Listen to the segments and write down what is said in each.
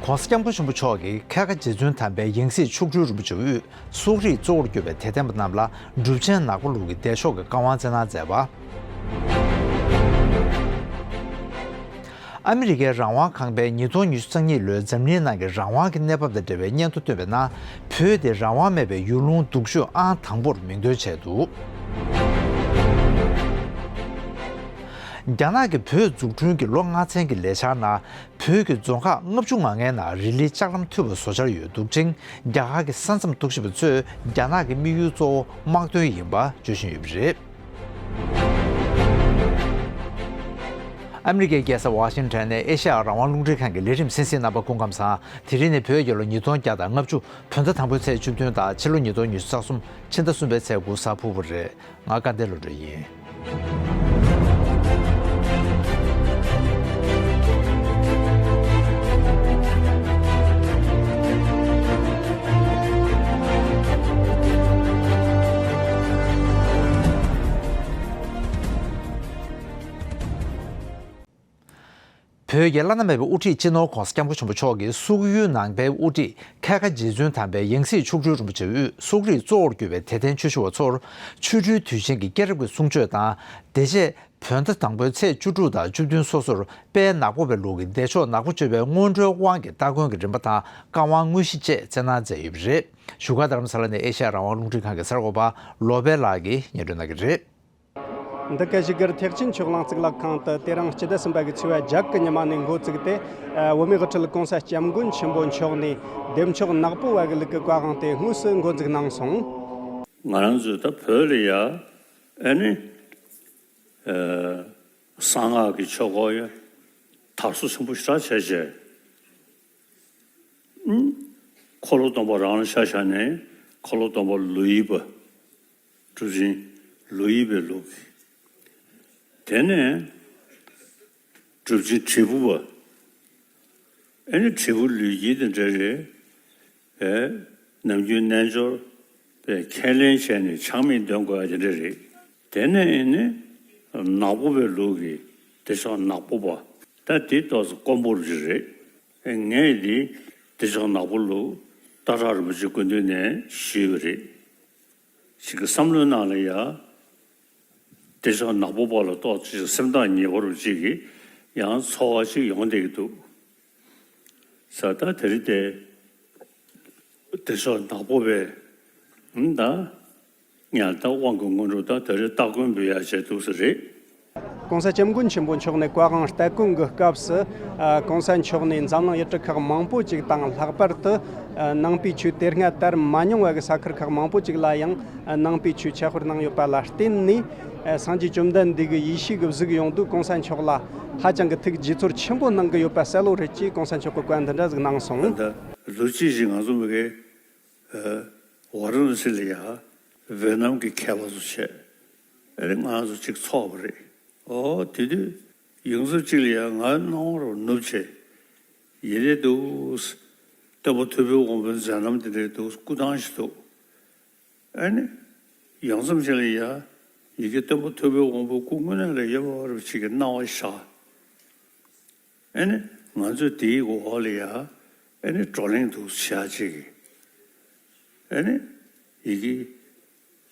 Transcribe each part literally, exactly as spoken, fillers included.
༸གོང་ས་༸སྐྱབས་མགོན་ཆེན་པོ་མཆོག་གིས་ཁལ་ཁ་རྗེ་བཙུན་དམ་པའི་ཡང་སྲིད་མཆོག་སྤྲུལ་རིན་པོ་ཆེ་དབུས་སོག་རིགས་གཙོ་བོར་གྱུར་པའི་དད་ལྡན་པ་རྣམས་ལ་གྲུབ་ཆེན་ནག་པོ་ལུག་གི་བདེ་མཆོག་གི་བཀའ་དབང་བསྩལ་གནང་མཛད་པ། ཨ་མི་རི་ཀའི་རང་དབང་ཁང་པས་ཉིས་སྟོང་ཉི་ཤུ་རྩ་གཉིས་ལོའི་འཛམ་གླིང་ནང་གི་རང་དབང་གི་གནས་བབ་དང་འབྲེལ་བའི་སྙན་ཐོ་བཏོན་པའི་ནང་། བོད་དེ་རང་དབང་མེད་པའི་ཡུལ་ལུང་སྡུག་ཤོས་ཨང་དང་པོར་མིང་འདོན་བྱས་འདུག་རྒྱ་ནག་གིས་བོད་འཛུགས་སྐྲུན་གྱི་ལོ་ལྔ་ཚན་གྱི་ལས་འཆར་ནང་། བོད་ཀྱི་རྫོང་ཁག་ལྔ་བཅུ་ང་ལྔའི་ནང་རི་ལིའི་ལྕགས་ལམ་མཐུད་པ་བཟོ་འཆར་ཡོད་འདུག་ཅིང་། རྒྱ་གར་གྱི་ས་མཚམས་གཏུག་བཞིན་པ་ཚོས་རྒྱ་ནག་གི་དམིགས་ཡུལ་གཙོ་བོ་དམག་དོན་ཡིན་པ་བརྗོད་བཞིན་ཡོད་པ་རེད། ཨ་མི་རི་ཀའི་རྒྱལ་ས་ཝ་ཤིང་ཊོན་ནས་ཨེ་ཤ་ཡ་རང་དབང་རླུང་འཕྲིན་ཁང་གི་ལས་རིམ་གསན་གཟིགས་རྣམ་པ་སྐུ་ཁམས་བཟང་། དེ་རིང་ནི་བོད་རྒྱལ་ལོ་ཉིས་སྟོང་བརྒྱ་དང་ལྔ་བཅུ་བོད་ཟླ་དང་པོའི་ཚེས་བཅུ་བདུན་དང་ཕྱི་ལོ་ཉིས་སྟོང་ཉི་ཤུ་རྩ་གསུམ་ཕྱི་ཟླ་གསུམ་པའི་ཚེས་དགུ་གཟའ་ཕུར་བུ་རེད། ང་སྐལ་ལྡན་བློ་གྲོས་ཡིན། བོད་ཀྱི་བླ་ན་མེད་པའི་དབུ་ཁྲིད་སྤྱི་ནོར་༸གོང་ས་༸སྐྱབས་མགོན་ཆེན་པོ་མཆོག་གིས་སོག་ཡུལ་ནང་པའི་དབུ་ཁྲིད་ཁལ་ཁ་རྗེ་བཙུན་དམ་པའི་ཡང་སྲིད་མཆོག་སྤྲུལ་རིན་པོ་ཆེ་དབུས་སོག་རིགས་གཙོ་བོར་གྱུར་པའི་དད་ལྡན་ཆོས་ཞུ་བ་ཚོར་ཆོ་འཕྲུལ་དུས་ཆེན་གྱི་སྐྱེས་རབས་ཀྱི་གསུང་ཆོས་དང་། དེ་རྗེས་བོད་ཟླ་དང་པོའི་ཚེས་བཅུ་དྲུག་དང་བཅུ་བདུན་སོ་སོར་དཔལ་ནག་པོ་པའི་ལུག་གི་བདེ་མཆོག་ནག་པོ་སྤྱོད་པའི་སྔོན་འགྲོའི་དབང་གི་སྟ་གོན་གྱི་རིམ་པ་དང་བཀའ་དབང་དངོས་གཞི་བཅས་བསྩལ་གནང་མཛད་ཡོད་པ་རེད། བཞུགས་སྒར་རྡ་རམ་ས་ལ་ནས་ཨེ་ཤ་ཡ་རང་དབང་རླུང་འཕྲིན་ཁང་གི་གསར་འགོད་པ་བློ་དཔལ་ལགས་ཀྱིས་སྙན་སྒྲོན་གནང་གི་རེད། འདི་ག་བཞུགས་སྒར་ཐེག་ཆེན་ཆོས་གླིང་གཙུག་ལག་ཁང་དུ་དེ་རིང་སྤྱི་ཟླ་གསུམ་པ་གི་ཚེས་པ་བརྒྱད་གི་ཉི་མ་ནས་འགོ་བཙུགས་ཏེ། བོད་མིའི་དབུ་ཁྲིད་༸གོང་ས་༸སྐྱབས་མགོན་ཆེན་པོ་མཆོག་ནས་བདེ་མཆོག་ནག་པོ་པ་གི་ལུག་གི་བཀའ་དབང་དེ་དངོས་སུ་འགོ་འཛུགས་གནང་སོང་། ང་རང་ཚོས་ད་བོད་ལ་ཡ་ཨ་ནི་གསང་སྔགས་ཀྱི་ཆོས་སྐོར་ཡ་དར་སྲོལ་ཆེན་པོ་ཞེ་དྲག་བྱས་བྱས། འཁོར་ལོ་སྡོམ་པ་རང་ལ་ཆ་བཞག་ནས་འཁོར་ལོ་སྡོམ་པ་ལོ་ཡི་པ། གྲུབ་ཆེན་ལོ་ཡི་པའི་ལུགས་ཀྱི། དེ་ནས་གྲུབ་ཆེན་དྲིལ་བུ་པ། ཨེ་ནི་དྲིལ་བུ་ལུས་དཀྱིལ་དེ་འདྲ་རེད། ཨེ། ནམ་རྒྱུན་རྣལ་འབྱོར་པས་ཁས་ལེན་བྱས་ནས་ཆག་མེད་འདོན་དགོས་ཡ་དེ་འདྲ་རེད། དེ་ནས་ཨེ་ནི་ནག་པོ་པའི་ལུགས་ཀྱི་བདེ་མཆོག་ནག་པོ་པ། ད་དེ་ཏོག་ཙམ་དཀོན་པོ་རེད། ཨེ། ངས་འདི་བདེ་མཆོག་ནག་པོ་ལུགས་སྟག་བྲག་རིན་པོ་ཆེ་སྐུ་མདུན་ནས་ཞུས་པ་རེད། ཅིག་གི་བསམ་བློའི་ནང་ལ་ཡ། བདེ་མཆོག་ནག་པོ་པ་ལ་ཏོག་ཙམ་སེམས་ཐག་ཉེ་བོ་རུ་ཅིག་གི་ཡང་ཚོར་བ་ཅིག་ཡོང་བསྡད་ཀྱི་འདུག་ས། ད་དེ་རིང་དེ་བདེ་མཆོག་ནག་པོ་པས་ད་ཉལ་ད་དབང་གི་སྔོན་འགྲོ་ད་དེ་རིང་སྟ་གོན་འབུལ་ཡ་བྱས་འདུག་ས་རེད། ༸གོང་ས་༸སྐྱབས་མགོན་ཆེན་པོ་མཆོག་ནས་བཀའ་དབང་སྟ་གོན་གྱི་སྐབས་སུ། ༸གོང་ས་མཆོག་ནས་འཛམ་གླིང་ཡུལ་གྲུ་ཁག་མང་པོ་ཅིག་དང་ལྷག་པར་དུ་ནང་པའི་ཆོས་དེ་སྔ་དར་མ་མྱོང་བ་གི་ས་ཁུལ་ཁག་མང་པོ་ཅིག་ལ་ཡང་ནང་པའི་ཆོས་ཁྱབ་སྤེལ་གནང་ཡོད་པ་ལ་བརྟེན་ནས། སངས་རྒྱས་བཅོམ་ལྡན་འདས་ཀྱི་ཡེ་ཤེས་ཀྱི་གཟུགས་ཡོང་དུས་༸གོང་ས་མཆོག་ལ་ཧ་ཅང་གི་ཐུགས་དགྱེས་ཚོར་ཆེན་པོ་གནང་གི་ཡོད་པ་གསལ་པོ་རེད་ཅེས་༸གོང་ས་མཆོག་གིས་བཀའ་འདི་འདྲ་ཟིག་གནང་སོང་། ད་ལོ་གཅིག་ཅིག་ང་ཚོ་མི་གའི་ཝཱ་ར་ཎ་སི་ལ་ཡ་ཝེ་ནམ་གྱི་མཁས་པ་ཚོ་བྱས། ཨ་རེ་ང་ཚོ་གཅིག་ཚོགས་པ་རེད། ཨོ་དེ་དུས་ཡོངས་འཛིན་གཅིག་ལ་ཡང་ང་སྣང་བ་རུ་ནུབ་བྱས། ཡིན་རེད་འདུག་སྟོན་པ་ཐུབ་པའི་དབང་པོའི་མཛད་རྣམ་དེ་འདྲ་འདུག་སྐུ་ཐང་ཞིག་འདུག་ཨ་ནི་ཡང་མཚམས་ཤིག་ལ་ཡ་ཡི་གེ་སྟོན་པ་ཐུབ་པའི་དབང་པོའི་སྐུ་དངོས་གནས་ལ་ཡོད་པ་རུ་ཅིག་གི་སྣང་བ་ཤར། ཨ་ནི་ང་ཚོས་དེའི་འོག་ལ་ཡ་ཨ་ནི་བགྲོ་གླེང་འདུག་བྱ་ཅིག་གི་ཨ་ནི་ཡི་གེ་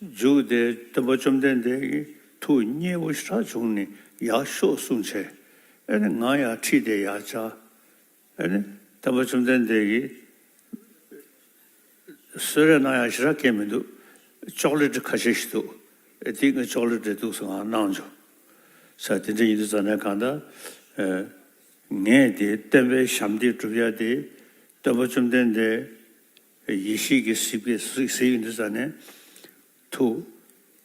མཇུག་དེ་སྟོན་པ་བཅོམ་ལྡན་འདས་ཀྱི་ཐུགས་མཉེས་པོ་ཞེ་དྲག་བྱུང་ནས་ཡར་ཤོག་གསུངས་བྱས། ཨ་ནི་ང་ཡར་ཁྲིད་དེ་ཡར་བཅར། ཨ་ནི་སྟོན་པ་བཅོམ་ལྡན་འདས་ཀྱིས་གསོལ་རས་གནང་ཡག་ཞེ་དྲག་གང་མི་འདུག་ཅོག་ལེ་ཊི་ཁ་ཤས་ཤིག་འདུག་ཨེ་དེ་ངས་ཅོག་ལེ་ཊི་འདུག་ཟེར་ང་གནང་བྱུང་ས། དེ་འདྲ་ཡིན་དུས་ཙ་ན་གང་ལྟར་ངས་དེ་སྟོན་པའི་ཞབས་འདེགས་སྒྲུབ་ཡ་དེ་སྟོན་པ་བཅོམ་ལྡན་འདས་ཡེ་ཤེས་ཀྱི་གཟིགས་པའི་གཟིགས་ཡོད་དུས་ཙ་ན་ཐུགས་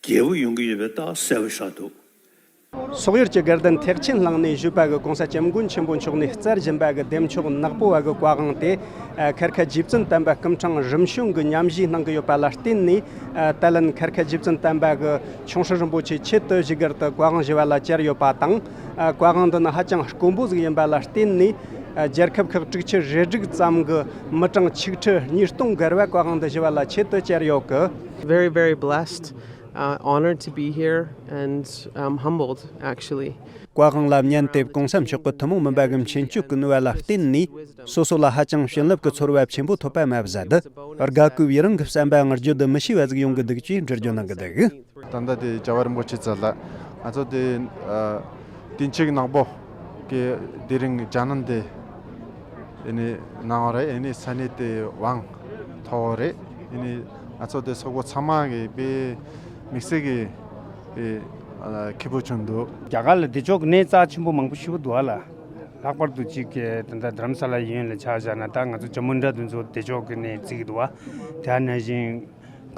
དགྱེས་པོ་ཡོང་གི་ཡོད་པའི་རྟགས་གསལ་པོ་ཤར་འདུག་སོག་ཡུལ་གྱི་དགའ་ལྡན་ཐེག་ཆེན་གླིང་ནས་བཞུགས་པ་གི་༸གོང་ས་༸སྐྱབས་མགོན་ཆེན་པོ་མཆོག་ནས་བསྩལ་བཞིན་པ་གི་བདེ་མཆོག་ནག་པོ་པ་གི་བཀའ་དབང་དེ། ཨ། མཁར་ཁ་རྗེ་བཙུན་དམ་པ་སྐུ་ཕྲེང་རིམ་བྱོན་གྱིས་ཉམས་བཞེས་གནང་གི་ཡོད་པ་ལ་བརྟེན་ནས། ཨ། ད་ལན་མཁར་ཁ་རྗེ་བཙུན་དམ་པ་གི་ཆུང་ཧྲི་རིན་པོ་ཆེ་ཆེད་དུ་བཞུགས་སྒར་དུ་བཀའ་དབང་ཞུ་བ་ལ་བཅར་ཡོད་པ་དང་། ཨ། བཀའ་དབང་འདི་ནི་ཧ་ཅང་དཀོན་པོ་ཟིག་ཡིན་པ་ལ་བརྟེན་ནས། ཨ། རྒྱལ་ཁབ་ཁག་དྲུག་ཅུ་རེ་དྲུག་ཙམ་གྱི་མི་གྲངས་ཆིག་ཁྲི་ཉིས་སྟོང་བརྒལ་བ་བཀའ་དབང་འདི་ཞུ་བ་ལ་ཆེད་དུ་བཅར་ཡོད་གི། Very, very blessed. uh, honored to be here and um, humbled, actually. བཀའ་དབང་ལ་ཉན་ཏེ་༸གོང་ས་མཆོག་གི་ཐུན་མོང་མིན་པ་གི་མཁྱེན་སྤྱོད་ཀྱི་ནུས་པ་ལ་བརྟེན་ནས། སོ་སོ་ལ་ཧ་ཅང་བྱིན་རླབས་ཀྱི་ཚོར་བ་ཆེན་པོ་ཐོབ་པ་མ་ཟད། དགའ་གུས་ཡི་རང་གི་བསམ་པའང་བརྗོད་དུ་མི་ཤེས་པ་ཟིག་ཡོང་གི་འདུག་ཅེས་འགྲེལ་བརྗོད་གནང་གི་འདུག་ད་ལྟ་དེ་རྒྱལ་བ་རིན་པོ་ཆེ་ཚོ་ལ་ང་ཚོ་དེ་ཨ་དུས་ཆེན་ནག་པོ་གི་དེ་རིང་རྒྱ་ནན་དེ་ཨེ་ནི་གནང་བ་རེད། ཨེ་ནི་ས་གནས་དེ་དབང་ཐོབ་པ་རེད། ཨེ་ནི་ང་ཚོ་དེ་སོག་པོ་ཚང་མ་གི་དཔེ་དམིགས་བསལ་གི་ཨེ་ཨ་ཁེ་པོ་བྱུང་འདུག་རྒྱ་གར་ལ་བདེ་མཆོག་གི་གནས་རྩ་ཆེན་པོ་མང་པོ་ཞིག་འདུག་ཨ་ལ། ལྷག་པར་དུ་གཅིག་གི་ད་ལྟ་དྷ་རམ་ས་ལ་ཡིན་ལ་ཆ་བཞག་ན། ད་ང་ཚོ་ཅ་མུན་དྲ་དེ་ཚོ་བདེ་མཆོག་གི་གནས་བརྩི་གི་འདུག་བ། དེ་ནང་བཞིན་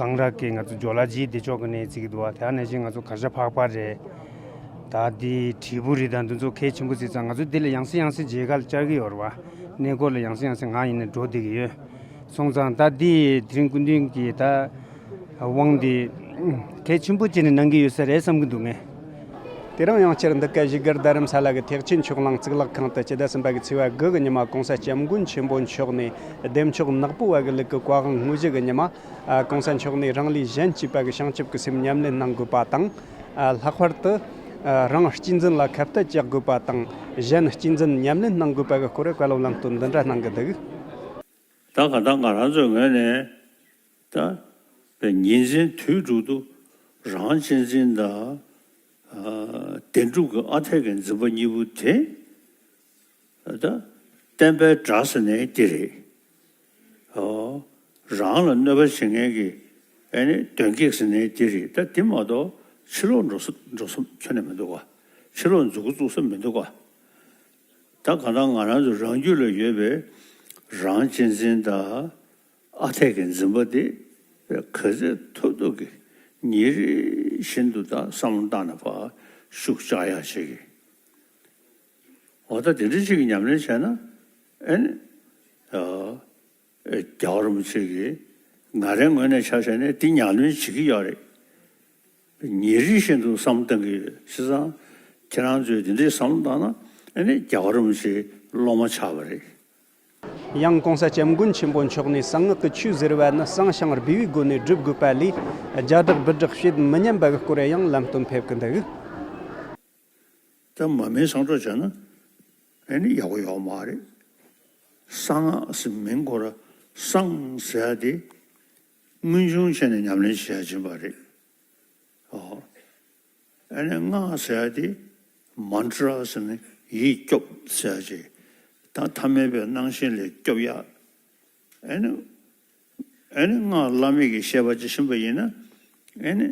གངས་ར་གི་ང་ཚོ་ཇོ་ལ་ཇི་བདེ་མཆོག་གི་གནས་བརྩི་གི་འདུག་བ། དེ་ནང་བཞིན་ང་ཚོ་གར་ཞ་འཕགས་པ་རེད། ད་དེ་དྲིལ་བུ་རི་དང་དེ་ཚོ་གལ་ཆེན་པོ་བརྩིས་ཙང་ང་ཚོ་དེ་ལ་ཡང་སེ་ཡང་སེ་མཇལ་ཁ་ལ་བཅར་གི་ཡོད་རེད་བ། གནས་སྐོར་ལ་ཡང་སེ་ཡང་སེ་ང་ཡིན་ན་འགྲོ་བསྡད་ཀྱི་ཡོད། སོང་ཙང་ད་དེ་དེ་རིང་སྐུ་མདུན་གྱི་ད་དབང་དེ་གལ་ཆེན་པོ་བྱས་ནས་གནང་གི་ཡོད་ས་རེད་བསམ་གྱི་འདུག་ངས། དེ་རིང་ཡང་བསྐྱར་འདི་ག་བཞུགས་སྒར་རྡ་རམ་ས་ལ་གི་ཐེག་ཆེན་ཆོས་གླིང་གཙུག་ལག་ཁང་དུ་སྤྱི་ཟླ་གསུམ་པ་གི་ཚེས་པ་དགུ་གི་ཉི་མ་༸གོང་ས་༸སྐྱབས་མགོན་ཆེན་པོ་མཆོག་ནས་བདེ་མཆོག་ནག་པོ་བ་གི་ལུག་གི་བཀའ་དབང་དངོས་གཞི་གི་ཉི་མ། ༸གོང་ས་མཆོག་ནས་རང་ལས་གཞན་གཅེས་པ་གི་བྱང་ཆུབ་ཀྱི་སེམས་ཉམས་ལེན་གནང་དགོས་པ་དང་། ལྷག་པར་དུ་རང་གཅེས་འཛིན་ལ་ཁ་གཏད་གཅོག་དགོས་པ་དང་། གཞན་གཅེས་འཛིན་ཉམས་ལེན་གནང་དགོས་པ་གི་སྐོར་བཀའ་སློབ་ལམ་སྟོན་འདི་འདྲ་གནང་གི་འདུག་ད་ག་ད་ང་རང་ཚོའི་ངོས་ནས་ད་ཉིན་མཚན་དུས་དྲུག་ཏུ་རང་གཅེས་འཛིན་དང་བདེན་གྲུབ་ཀྱི་ཨ་འཐས་ཀྱི་འཛིན་པ་གཉིས་པོ་དེ་ད་བསྟན་པའི་དགྲ་ཟེར་ནའི་དེ་རེད། ཨོ། རང་ལ་གནོད་པ་བྱེད་མཁན་གྱི་ཨེ་ནི་གདོན་བགེགས་ཟེར་ནའི་དེ་རེད། ད་དེ་མ་གཏོགས་ཕྱི་ལོགས་འགྲོ་ས་འགྲོ་ས་ཁྱོན་ནས་མི་འདུག་ག་ཕྱི་ལོགས་མཛུབ་གུ་བཙུགས་ས་མི་འདུག་ག་ད་གང་ལྟར་ང་རང་ཚོ་རང་རྒྱུད་ལ་ཡོད་པའི་རང་གཅེས་འཛིན་དང་ཨ་འཐས་ཀྱི་འཛིན་པ་དེ་ག་ཚོད་ཐུབ་ཐུབ་ཀྱིས་ཉིན་རེ་བཞིན་དུ་ད་བསམ་བློ་བཏང་ནས་ཕར་ཤུགས་རྒྱག་ཡག་བྱེད་ཀྱི། འོ་ད་དེ་འདྲ་ཅིག་གི་ཉམས་ལེན་བྱས་ན་ཨེ་ནི་ཨ་རྒྱལ་བ་རིན་པོ་ཆེ་གིས་ང་རའི་ངོས་ནས་ཆ་བཞག་ན་འདི་ཉམས་ལེན་བྱེད་ཀྱི་ཡོད་རེད། ཉིན་རེ་བཞིན་དུ་བསམ་བློ་གཏོང་གི་ཡོད། བྱས་ཙང་ཁྱེད་རང་ཚོས་འདི་འདྲའི་བསམ་བློ་བཏང་ན་ཨ་ནི་རྒྱལ་བ་རིན་པོ་ཆེའི་སློབ་མ་ཆགས་པ་རེད། ཡང་༸གོང་ས་༸སྐྱབས་མགོན་ཆེན་པོ་མཆོག་ནས་གསང་སྔགས་ཀྱི་ཆོས་ཟེར་བ་ནི་བསང་ཞིང་སྦས་པའི་སྒོ་ནས་སྒྲུབ་དགོས་པ་ལས། རྒྱ་སྦྲག་སྦུ་སྦྲག་བྱེད་མི་ཉན་པ་གི་སྐོར་ཡང་ལམ་སྟོན་ཕེབས་ཀྱི་འདུག་ད་མ་མིན་བསང་སྒྲུབ་བྱས་ན་ཨ་ནི་ཡག་པོ་ཡོད་མ་རེད། གསང་སྔགས་ཟེར་མིང་ཁོ་ར་བསང་ཟེར་ཡ་དེ་མངོན་ཆུང་བྱས་ནས་ཉམས་ལེན་བྱེད་ཡ་ཡིན་པ་རེད། ཨོ། ཨ་ནི་སྔགས་ཟེར་ཡ་དེ་མན་ཏྲ་ཟེར་ནས་ཡིད་སྐྱོབ་ཟེར་ཡ་ཅིག་ད་ཐ་མལ་པའི་སྣང་ཞེན་ལས་སྐྱོབ་ཡ། ཨ་ནི་ཨ་ནི་སྔགས་བླ་མེད་ཀྱི་བཤད་པ་ཅིག་ཤེས་པ་ཡིན་ན་ཨ་ནི།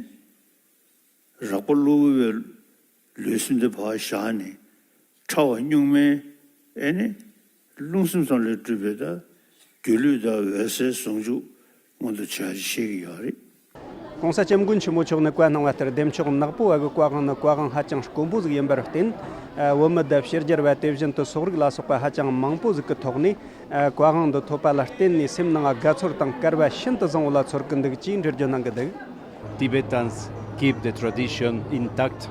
རགས་པ་གློ་བུར་བའི་ལུས་སེམས་དེ་ཕར་བཞག་ནས་ཕྲ་བ་གཉུག་མའི་ཨེ་ནི་རླུང་སེམས་གསུམ་ལས་གྲུབ་པའི་ད་སྒྱུ་ལུས་དང་འོད་གསལ་ཟུང་འཇུག་མངོན་དུ་བྱ་ཞིག་ཡོད་རེད། ༸གོང་ས་༸སྐྱབས་མགོན་ཆེན་པོ་མཆོག་ནས་བཀའ་གནང་བ་ལྟར་བདེ་མཆོག་ནག་པོ་བ་གི་བཀའ་དབང་ནི་བཀའ་དབང་ཧ་ཅང་དཀོན་པོ་ཟིག་ཡིན་པར་བརྟེན། བོད་མི་དང་ཕྱི་རྒྱལ་བ་དེ་བཞིན་དུ་སོག་རིགས་ལ་སོགས་པ་ཧ་ཅང་མང་པོ་ཟིག་གི་ཐོག་ནས། བཀའ་དབང་འདི་ཐོབ་པ་ལ་བརྟེན་ནས་སེམས་ནང་དགའ་ཚོར་དང་སྐལ་བ་ཤིན་ཏུ་བཟང་བོ་ལ་ཚོར་གི་འདུག་ཅེས་འགྲེལ་བརྗོད་གནང་གི་འདུག Tibetans keep the tradition intact,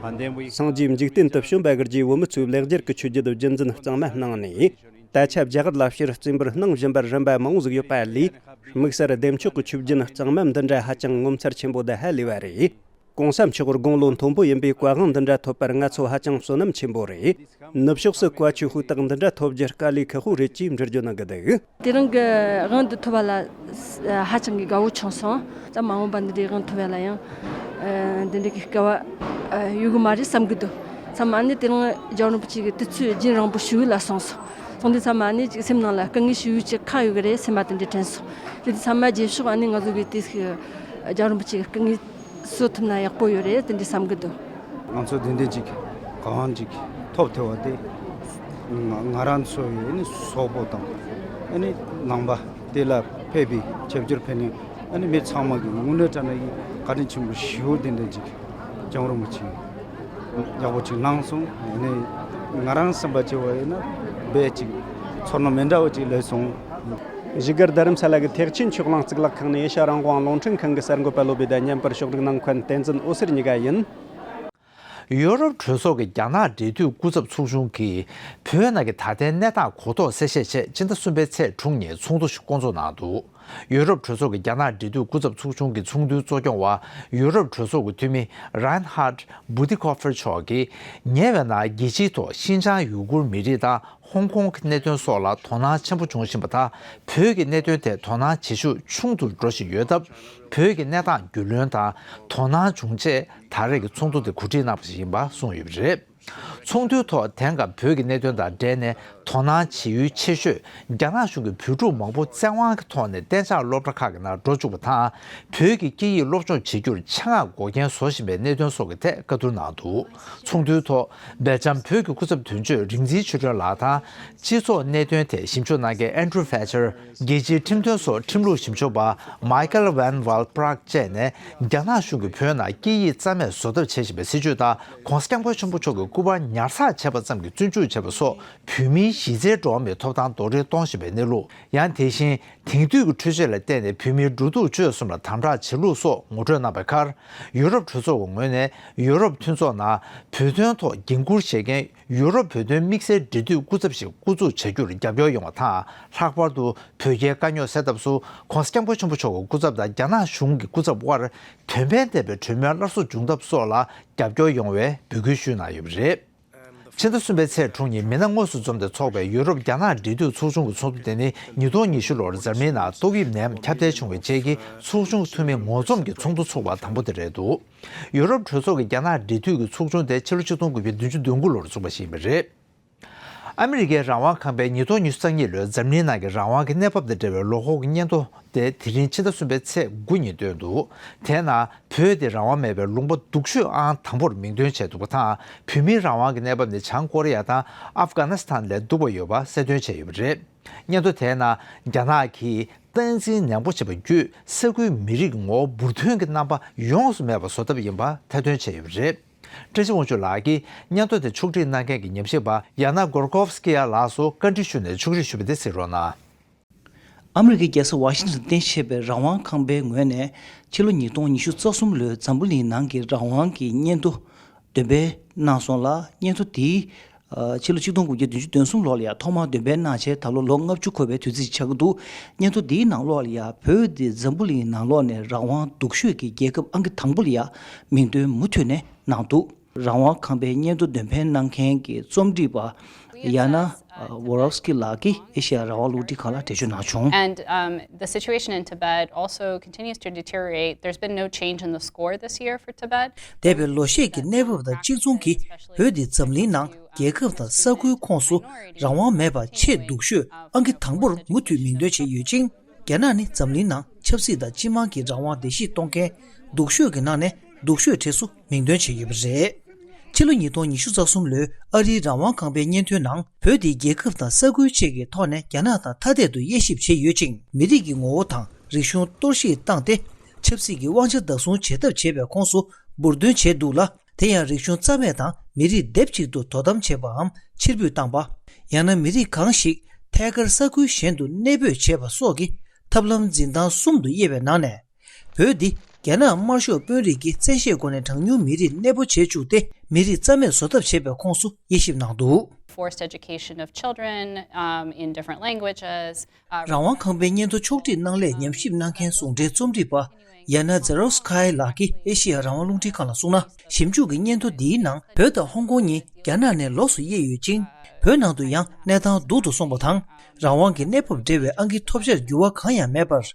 and then we སངས་རྒྱས་འཇིག་རྟེན་དུ་བྱོན་པ་གི་རྗེས་བོད་མི་ཚོས་ལེགས་སྦྱར་གྱི་ཆོས་བརྒྱུད་རྒྱུན་འཛིན་གཙང་མ་གནང་ནས། ད་ཆ་རྒྱ་གར་ལ་སྤྱིར་བརྩེ་འབུལ་གནང་བཞིན་པར་རིམ་པ་མང་བོ་ཟིག་ཡོད་པ་ལས། དམིགས་བསལ་བདེ་མཆོག་གི་ཆོས་བརྒྱུད་གཙང་མ་འདི་འདྲ་ཧ་ཅང་ངོ་མཚར་ཆེན་པོ་དང་ཧ་ལས་པ་རེད། ༸གོང་ས་མཆོག་དགུང་ལོ་མཐོན་པོ་ཡིན་པས་བཀའ་དབང་འདི་འདྲ་ཐོབ་པར་ང་ཚོ་ཧ་ཅང་བསོད་ནམས་ཆེན་པོ་རེད། ནུབ་ཕྱོགས་སུ་བཀའ་ཆོས་ཧུར་ཐག་འདི་འདྲ་ཐོབ་རྒྱུ་དཀའ་ལས་ཁག་པོ་རེད་ཅེས་འགྲེལ་བརྗོད་གནང་གི་འདུག་དེ་རིང་གི་དབང་འདི་ཐོབ་པ་ལ་ཧ་ཅང་གི་དགའ་བོ་བྱུང་སོང་། ད་མ་འོངས་པ་འདི་འདྲའི་དབང་ཐོབ་ཡ་ལ་ཡང་འདི་འདྲའི་གི་སྐལ་བ་ཡོད་གི་མ་རེད་བསམ་གི་འདུག་ཚང་མ་ནི་དེ་རིང་རྒྱལ་བ་རིན་པོ་ཆེ་གི་དུས་ཚོད་རྒྱུན་རིང་པོ་ཞིག་ལ་སོང་སོང་། སོང་དུས་ཚང་མ་ནི་ཅིག་སེམས་ནང་ལ་དཀའ་ངལ་ཞིག་ཅིག་ཁག་ཡོད་གི་རེད་སེམས་པ་དེ་འདྲའི་དྲན་སོང་། དེ་དུས་ཚང་མ་རྗེས་ཕྱོགས་ཨ་ནི་ང་ཚོ་གི་དེ་རྒྱལ་བ་རིན་པོ་ཆེ་གི་སྐུ་ངལ་གསོ་ཐུབ་ན་ཡག་པོ་ཡོད་རེད་དེ་འདྲའི་བསམ་གི་འདུག་ང་ཚོ་དེ་འདྲའི་ཅིག་གང་ཅིག་ཐོབ་ཐུབ་པ་དེ་ང་ང་རང་ཚོ་ཡི་ཨ་ནི་སོག་པོ་དང་ཨ་ནི་ནང་པ་དེ་ལ་ཕེབས་པའི་ཆིབས་བསྒྱུར་ཕེབས་ནས་ཨ་ནི་མི་ཚང་མ་གི་དངོས་གནས་དྲང་གནས་ཀྱི་བཀའ་དྲིན་ཆེན་པོ་ཞེ་པོ་དེ་འདྲ་ཅིག་རྒྱལ་བ་རིན་པོ་ཆེ་ཡག་པོ་ཅིག་གནང་སོང་། ཨ་ནི་ང་རང་བསམ་པ་བྱས་པ་ཡིན་ན་དཔེ་ཅིག་ཚོར་སྣང་མི་འདྲ་བ་ཅིག་སླེབས་སོང་། བཞུགས་སྒར་རྡ་རམ་ས་ལ་གི་ཐེག་ཆེན་ཆོས་གླིང་གཙུག་ལག་ཁང་ནས་ཨེ་ཤ་རང་དབང་རླུང་འཕྲིན་ཁང་གི་གསར་འགོད་པ་བློ་བྷེ་དང་མཉམ་པར་ཕྱོགས་སྒྲིག་གནང་མཁན་བསྟན་འཛིན་འོད་ཟེར་གཉིས་ཀ་ཡིན། ཡོ་རོབ་གྲོས་ཚོགས་ཀྱི་རྒྱ་ནག་འབྲེལ་མཐུད་སྐུ་ཚབ་ཚོགས་ཆུང་གིས་བོད་ནང་གི་ད་ལྟའི་གནས་སྟངས་གོ་རྟོགས་གསལ་བཤད་ཆེད་སྤྱི་ཟླ་གསུམ་པའི་ཚེས་དྲུག་ཉིན་ཚོགས་འདུ་ཞིག་བསྐོང་ཚོགས་གནང་འདུག་ཡུ་རོབ་གྲོས་ཚོགས་ཀྱི་རྒྱ་ནག་འབྲེལ་མཐུད་སྐུ་ཚབ་ཚོགས་ཆུང་གི་ཚོགས་འདུའི་གཙོ་སྐྱོང་བ་ཡུ་རོབ་གྲོས་ཚོགས་ཀྱི་འཐུས་མི་Reinhard Bütikofer མཆོག་གིས། ཉེ་བའི་ནང་རྒྱལ་སྤྱིའི་ཐོག་ཤིན་ཅང་ཡུ་གུར་མི་རིགས་དང་ཧོང་ཀོང་གི་གནད་དོན་སོགས་ལ་དོ་སྣང་ཆེན་པོ་བྱུང་བཞིན་པ་དང་། བོད་ཀྱི་གནད་དོན་ཐད་དོ་སྣང་བྱེད་ཤུགས་ཆུང་དུ་འགྲོ་བཞིན་ཡོད་སྟབས། བོད་ཀྱི་གནས་སྟངས་རྒྱུས་ལོན་དང་དོ་སྣང་བྱུང་རྗེས་ད་རེས་ཀྱི་ཚོགས་འདུ་དེ་གོ་སྒྲིག་གནང་བ་ཞིག་ཡིན་པ་གསུངས་ཡོད་པ་རེད། ཚོགས་འདུའི་ཐོག་དེང་སྐབས་བོད་ཀྱི་གནད་དོན་དང་འབྲེལ་ནས་དོ་སྣང་བྱེད་ཡུལ་ཆེ་ཤོས་རྒྱ་ནག་གཞུང་གིས་བོད་ཕྲུག་མང་པོ་བཙན་དབང་གི་ཐོག་ནས་གཏན་འཇགས་སློབ་གྲྭ་ཁག་གི་ནང་འགྲོ་བཅུག་པ་དང་། བོད་ཀྱི་སྐད་ཡིག་སློབ་སྦྱོང་བྱེད་རྒྱུར་ཆེད་མངགས་འགོག་རྐྱེན་བཟོ་བཞིན་པའི་གནད་དོན་སོགས་ཀྱི་ཐད་བཀའ་བསྡུར་གནང་འདུག་ཚོགས་འདུའི་ཐོག་སྦེལ་ཇམ་བོད་ཀྱི་སྐུ་ཚབ་དོན་གཅོད་རིག་འཛིན་ཆོས་སྒྲོན་ལགས་དང་། སྤྱི་ཚོགས་གནད་དོན་ཐད་ཞིབ་འཇུག་གནང་མཁན་Andrew Fletcher། རྒྱལ་སྤྱིའི་ཁྲིམས་དོན་སོགས་ཁྲིམས་ལུགས་ཞིབ་འཇུག་པ་Michael Van Wall བཀྲག་བཅས་ནས། རྒྱ་ནག་གཞུང་གིས་བོད་ནང་སྐད་ཡིག་རྩ་མེད་བཟོ་ཐབས་བྱེད་བཞིན་པའི་སྲིད་བྱུས་དང་། ྋགོང་ས་ྋསྐྱབས་མགོན་ཆེན་པོ་མཆོག་གི་སྐུ་པར་ཉར་ཚགས་བྱས་པ་ཙམ་གྱིས་བཙོན་འཇུག་བྱས་པ་སོགས་བོད་མིའི་གཞི་རྩའི་འགྲོ་བ་མིའི་ཐོབ་ཐང་རྡོག་རོལ་གཏོང་བཞིན་པའི་གནས་ལུགས། ཡང་དེ་བཞིན་དེང་དུས་ཀྱི་འཕྲུལ་ཆས་ལ་བརྟེན་ནས་བོད་མིའི་འགྲོ་འདུག་སྤྱོད་གསུམ་ལ་དམ་དྲག་བྱེད་ལུགས་སོགས་ངོ་སྤྲོད་གནང་བའི་ཁར། ཡུ་རོབ་གྲོས་ཚོགས་ཀྱི་ངོས་ནས་ཡུ་རོབ་མཐུན་ཚོགས་ནང་བོད་དོན་ཐོག་འགན་འཁུར་བཞེས་མཁན་ཡུ་རོབ་བོད་དོན་དམིགས་བསལ་འབྲེལ་མཐུད་སྐུ་ཚབ་ཞིག་བསྐོ་འཛུགས་བྱ་རྒྱུར་རྒྱབ་སྐྱོར་ཡོང་བ་དང་། ལྷག་པར་དུ་བོད་རྒྱའི་དཀའ་རྙོག་སེལ་ཐབས་སུ་ྋགོང་ས་ྋསྐྱབས་མགོན་ཆེན་པོ་མཆོག་གི་སྐུ་ཚབ་དང་རྒྱ་ནག་གཞུང་གི་སྐུ་ཚབ་དབར་དོན་ཕན་ལྡན་པའི་གྲོས་མོལ་སླར་གསོ་འབྱུང་ཐབས་སོགས་ལ་རྒྱབ་སྐྱོར་ཡོང་བའི་འབོད་སྐུལ་ཞུས་གནང་ཡོད་པ་རེད། ཕྱི་ཟླ་གསུམ་པའི་ཚེས་དྲུག་ཉིན་མི་སྣ་དངོས་སུ་འཛོམས་ཏེ་འཚོགས་པའི་ཡུ་རོབ་རྒྱ་ནག་འབྲེལ་མཐུད་ཚོགས་ཆུང་གི་ཚོགས་འདུ་དེ་ནི་ཉིས་སྟོང་ཉི་ཤུ་ལོར་འཛམ་གླིང་ནང་ཏོག་དབྱིབས་ནད་ཡམས་ཁྱབ་གདལ་བྱུང་བའི་རྗེས་ཀྱི་ཚོགས་ཆུང་འཐུས་མི་ངོ་འཛོམས་ཀྱི་ཚོགས་འདུ་ཚོགས་པ་དང་པོ་དེ་རེད་འདུག་ཡུ་རོབ་གྲོས་ཚོགས་ཀྱི་རྒྱ་ནག་འབྲེལ་མཐུད་ཀྱི་ཚོགས་ཆུང་དེ་ཕྱི་ལོ་ཆིག་སྟོང་དགུ་བརྒྱ་བདུན་ཅུ་དོན་དགུ་ལོར་བཙུགས་པ་ཞིག་ཡིན་པ་རེད། ཨ་མི་རི་ཀའི་རང་དབང་ཁང་པས་ཉིས་སྟོང་ཉི་ཤུ་རྩ་གཉིས་ལོའི་འཛམ་གླིང་ནང་གི་རང་དབང་གི་གནས་བབ་དང་འབྲེལ་བའི་ལོ་འཁོར་གྱི་སྙན་ཐོ་དེ་དེ་རིང་ཕྱི་ཟླ་གསུམ་པའི་ཚེས་དགུ་ཉིན་བཏོན་འདུག་དེའི་ནང་བོད་དེ་རང་དབང་མེད་པའི་ལུང་པ་སྡུག་ཤོས་ཨང་དང་པོར་མིང་འདོན་བྱས་འདུག་པ་དང་། བོད་མིའི་རང་དབང་གི་གནས་བབ་ནི་བྱང་ཀོ་རི་ཡ་དང་ཨབ་གྷ་ནི་སི་ཐན་ལས་སྡུག་པ་ཡོད་པ་གསལ་སྟོན་བྱས་ཡོད་པ་རེད། སྙན་ཐོ་དེའི་ནང་རྒྱ་ནག་གིས་སྟངས་འཛིན་ནན་པོ་བྱས་པ་བརྒྱུད་ས་ཁུལ་མི་རིགས་ངོ་བོ་འབུར་ཐོན་གྱི་རྣམ་པ་ཡོངས་སུ་མེད་པ་བཟོ་ཐབས་ཡིན་པ་ཐེར་འདོན་བྱས་ཡོད་པ་རེད། བཀྲ་ཤིས་དབང་ཕྱུག་ལགས་ཀྱིས་སྙན་ཐོ་དེ་ཕྱོགས་སྒྲིག་གནང་མཁན་གྱི་ཉམས་ཞིབ་པ་ཡ་ན་གོར་ཀོབ་སི་ཀི་ཡ་ལགས་སུ་བཀའ་འདྲི་ཞུས་ནས་ཕྱོགས་སྒྲིག་ཞུས་པ་དེ་གཟིགས་རོགས་གནང་། ཨ་མི་རི་ཀའི་རྒྱལ་ས་ཝ་ཤིང་ཊོན་རྟེན་གཞི་བྱས་པའི་རང་དབང་ཁང་པའི་ངོས་ནས་ཕྱི་ལོ་ཉིས་སྟོང་ཉི་ཤུ་རྩ་གསུམ་ལོའི་འཛམ་བུ་གླིང་ནང་གི་རང་དབང་གི་སྙན་ཐོ་འདོན་སྤེལ་གནང་སོང་ལ། སྙན་ཐོ་དེའི་ཨ་ཕྱི་ལོ་ཆིག་སྟོང་དགུ་བརྒྱ་བདུན་ཅུ་དོན་གསུམ་ལོ་ལ་ཡང་ཐོག་མར་འདོན་སྤེལ་གནང་བྱས་ད་ལོ་ལོ་ལྔ་བཅུ་འཁོར་བའི་དུས་ཚིགས་ཆགས་ཀྱི་འདུག་སྙན་ཐོ་འདིའི་ནང་ལོགས་ལ་ཡང་བོད་འདི་འཛམ་བུ་གླིང་ནང་ལོགས་ནས་རང་དབང་སྡུག་ཤོས་ཀྱི་རྒྱལ་ཁབ་ཨང་ཀི་དང་པོ་ལ་ཡང་མིང་འདོན་མུ་མཐུད་ནས་གནང་འདུག་རང་དབང་ཁང་པའི་སྙན་ཐོ་འདོན་སྤེལ་གནང་མཁན་གྱི་རྩོམ་སྒྲིག་པ་ཡ་ན་ཝོ་རོབ་སི་ཀི་ལགས་ཀྱིས་ཨེ་ཤེ་ཡ་རང་དབང་རླུང་འཕྲིན་ཁང་ལ་འགྲེལ་བརྗོད་གནང་བྱུང་། And um, the situation in Tibet also continues to deteriorate. There's been no change in the score this year for Tibet. འདས་པའི་ལོ་ཤས་ཀྱི་གནས་བབ་དང་གཅིག་མཚུངས་ཀྱིས་བོད་འདི་འཛམ་གླིང་ནང་རྒྱལ་ཁབ་དང་ས་ཁུལ་ཁོངས་སུ་རང་དབང་མེད་པ་ཆེས་སྡུག་ཤོས་ཨང་ཀི་དང་པོར་མུ་མཐུད་མིང་འདོན་བྱས་ཡོད་ཅིང་། རྒྱ་ནག་ནི་འཛམ་གླིང་ནང་ཆབ་སྲིད་དང་སྤྱི་དམངས་ཀྱི་རང་དབང་བརྡལ་བཤིག་གཏོང་མཁན་སྡུག་ཤོས་ཀྱི་ནང་ནས་སྡུག་ཤོས་གྲས་སུ་མིང་འདོན་བྱས་ཡོད་པ་རེད། ཕྱི་ལོ་ཉིས་སྟོང་ཉི་ཤུ་རྩ་གསུམ་ལོའི་ཨ་རིའི་རང་དབང་ཁང་པའི་སྙན་ཐོའི་ནང་བོད་དེ་རྒྱལ་ཁབ་དང་ས་ཁུལ་བཅས་ཀྱི་ཐོག་ནས་རྒྱ་ནག་དང་ཐ་དད་དུ་དབྱེ་ཞིབ་བྱས་ཡོད་ཅིང་། མི་རིགས་ཀྱི་ངོ་བོ་དང་རིག་གཞུང་གཏོར་བཤིག་བཏང་སྟེ་ཆབ་སྲིད་ཀྱི་དབང་ཆ་བདག་བཟུང་བྱེད་ཐབས་བྱས་པའི་ཁོངས་སུ་འབུར་འདོན་བྱས་འདུག་ལ། དེ་ཡང་རིག་གཞུང་རྩ་མེད་དང་མི་རིགས་སྡེབ་གཅིག་ཏུ་དོ་དམ་བྱེད་པའམ་ཕྱིར་འབུད་བཏང་པ། ཡང་ན་མི་རིགས་གང་ཞིག་ཐད་ཀར་ས་ཁུལ་གཞན་དུ་གནས་སྤོས་བྱས་པ་སོགས་ཀྱི་ཐབས་ལམ་འཛིན་སྟངས་གསུམ་དུ་དབྱེ་བའི་ནང་ནས། བོད་འདི་རྒྱ་ནག་དམར་ཤོག་དཔོན་རིགས་ཀྱིས་བཙན་ཤེད་སྒོ་ནས་གྲངས་ཉུང་མི་རིགས་གནས་སྤོ་བྱེད་བཅུག་སྟེ་མི་རིགས་རྩ་མེད་བཟོ་ཐབས་བྱས་པའི་ཁོངས་སུ་དབྱེ་ཞིབ་གནང་འདུག Forced education of children um, in different languages. Uh, རང་དབང་ཁང་པའི་སྙན་ཐོ་ཕྱོགས་སྒྲིག་གནང་སླད་ཉམས་ཞིབ་གནང་མཁན་ཟུང་འབྲེལ་རྩོམ་སྒྲིག་པ་ཡ་ན་ཛེ་རོབ་སི་ཁའི་ལགས་ཀྱིས་ཨེ་ཤེ་ཡ་རང་དབང་རླུང་འཕྲིན་ཁང་ལ་གསུངས་ན། ཞིབ་འཇུག་གི་སྙན་ཐོ་འདིའི་ནང་བོད་དང་ཧོང་ཀོང་གཉིས་རྒྱ་ནག་ནས་ལོགས་སུ་དབྱེ་ཡོད་ཅིང་། བོད་ནང་དུ་ཡང་གནས་སྟངས་སྡུག་ཏུ་སོང་བ་དང་། རང་དབང་གི་གནས་བབ་འབྲེལ་བའི་ཨང་ཀི་ཐོབ་བྱར་འགྱུར་བ་གང་ཡང་མེད་པར།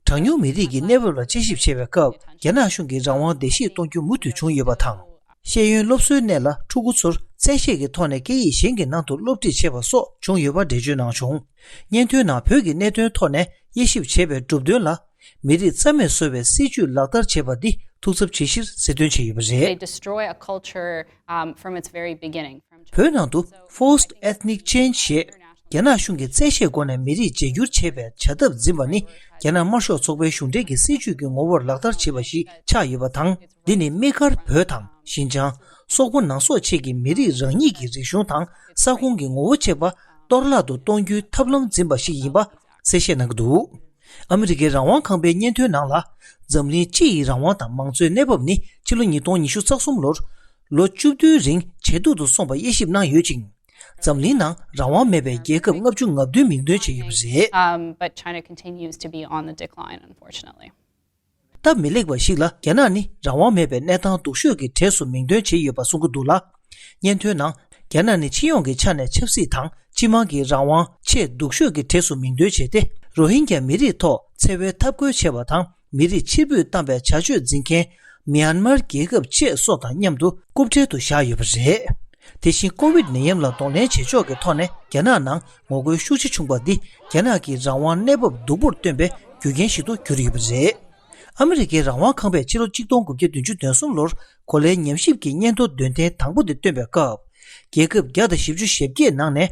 གྲངས་ཉུང་མི་རིགས་ཀྱི་གནས་བབ་ལ་དཔྱད་ཞིབ་བྱེད་པའི་སྐབས་རྒྱ་ནག་གཞུང་གིས་རང་དབང་བརྡལ་བཤིག་གཏོང་རྒྱུ་མུ་མཐུད་བྱུང་ཡོད་པ་དང་། ཤེས་ཡོན་སློབ་གསོའི་གནས་ལ་ཕྲུ་གུ་ཚོར་བཙན་ཤེད་ཀྱི་ཐོག་ནས་སྐད་ཡིག་གཞན་གྱི་ནང་དུ་སློབ་ཁྲིད་བྱེད་པ་སོགས་བྱུང་ཡོད་པ་འགྲེལ་བརྗོད་གནང་བྱུང་། སྙན་ཐོའི་ནང་བོད་ཀྱི་གནད་དོན་ཐོག་ནས་དབྱེ་ཞིབ་བྱས་པའི་གྲུབ་དོན་ལ། མི་རིགས་རྩ་མེད་བཟོ་བའི་སྲིད་ཇུས་ལག་བསྟར་བྱས་པ་འདི་ཐུགས་འཚབ་བྱེད་གཞིར་གསལ་སྟོན་བྱས་ཡོད་པ་རེད། They destroy a culture um, from its very beginning. བོད་ནང་དུ་Forced Ethnic Change ཞེས་རྒྱ་ནག་གཞུང་གིས་བཙན་ཤེད་སྒོ་ནས་མི་རིགས་བརྗེ་བསྒྱུར་བྱེད་པའི་བྱ་ཐབས་འཛིན་པ་ནི་རྒྱ་ནག་དམར་ཤོག་ཚོགས་པའི་གཞུང་འབྲེལ་གྱི་སྲིད་ཇུས་ཀྱི་ངོ་བོར་ལག་བསྟར་བྱས་པ་ཞིག་ཆགས་ཡོད་པ་དང་། འདི་ནི་དམིགས་བཀར་བོད་དང་ཞིན་ཅང་། སོག་པོ་ནང་སོག་བཅས་ཀྱི་མི་རིགས་རང་ཉིད་ཀྱི་རིག་གཞུང་དང་ས་ཁོངས་ཀྱི་ངོ་བོ་བཅས་པ་གཏོར་བརླག་ཏུ་གཏོང་རྒྱུའི་ཐབས་ལམ་འཛིན་པ་ཞིག་ཡིན་པ་གསལ་བཤད་གནང་གི་འདུག་ཨ་མི་རི་ཀའི་རང་དབང་ཁང་པའི་སྙན་ཐོའི་ནང་ལ། འཛམ་གླིང་སྤྱི་ཡི་རང་དབང་དང་མང་གཙོའི་གནས་བབ་ནི་ཕྱི་ལོ་ཉིས་སྟོང་ཉི་ཤུ་རྩ་གསུམ་ལོར་ལོ་བཅུ་བདུན་རིང་ཇེ་སྡུག་ཏུ་སོང་བ་དབྱེ་ཞིབ་གནང་ཡོད་ཅིང་། འཛམ་གླིང་ནང་རང་དབང་མེད་པའི་རྒྱལ་ཁབ་ལྔ་བཅུ་ང་བདུན་མིང་འདོན་བྱས་ཡོད་པ་རེད། Um, but China continues to be on the decline, unfortunately. སྟབས་མི་ལེགས་པ་ཞིག་ལ། རྒྱ་ནག་ནི་རང་དབང་མེད་པའི་གནས་སྟངས་སྡུག་ཤོས་ཀྱི་གྲས་སུ་མིང་འདོན་བྱས་ཡོད་པ་གསུང་གི་འདུག་ལ། སྙན་ཐོའི་ནང་། རྒྱ་ནག་ནི་སྤྱི་ཡོངས་ཀྱི་ཆ་ནས་ཆབ་སྲིད་དང་སྤྱི་དམངས་ཀྱི་རང་དབང་ཆེས་སྡུག་ཤོས་ཀྱི་གྲས་སུ་མིང་འདོན་བྱས་ཏེ། རོ་ཧིན་རྒྱ་མི་རིགས་ཐོག་འཚེ་བའི་འཐབ་རྒོལ་བྱས་པ་དང་། མི་རིགས་ཕྱིར་འབུད་བཏང་བའི་བྱ་སྤྱོད་འཛིན་མཁན་མིའན་མར་རྒྱལ་ཁབ་བཅས་སོགས་དང་མཉམ་དུ་རྐུབ་འབྲེལ་དུ་བཞག་ཡོད་པ་རེད། དེ་བཞིན་ཀོ་ཝིད་ནད་ཡམས་ལ་གདོང་ལེན་བྱེད་ཕྱོགས་ཀྱི་ཐོག་ནས་རྒྱ་ནག་ནང་ངོ་རྒོལ་ཤུགས་ཆེ་བྱུང་བ་འདི་རྒྱ་ནག་གི་རང་དབང་གནས་བབ་སྡུག་པོར་སྟོན་པའི་རྒྱུ་རྐྱེན་ཞིག་ཏུ་གྱུར་ཡོད་པ་རེད། ཨ་མི་རི་ཀའི་རང་དབང་ཁང་པས་ཕྱི་ལོ་ཆིག་སྟོང་དགུ་བརྒྱ་བདུན་ཅུ་དོན་གསུམ་ལོར་གོ་ལའི་ཉམས་ཞིབ་ཀྱི་སྙན་ཐོ་དོན་ཚན་དང་པོ་དེ་བཏོན་པའི་སྐབས། རྒྱལ་ཁབ་བརྒྱ་དང་བཞི་བཅུ་ཞེ་བརྒྱད་ནང་ནས།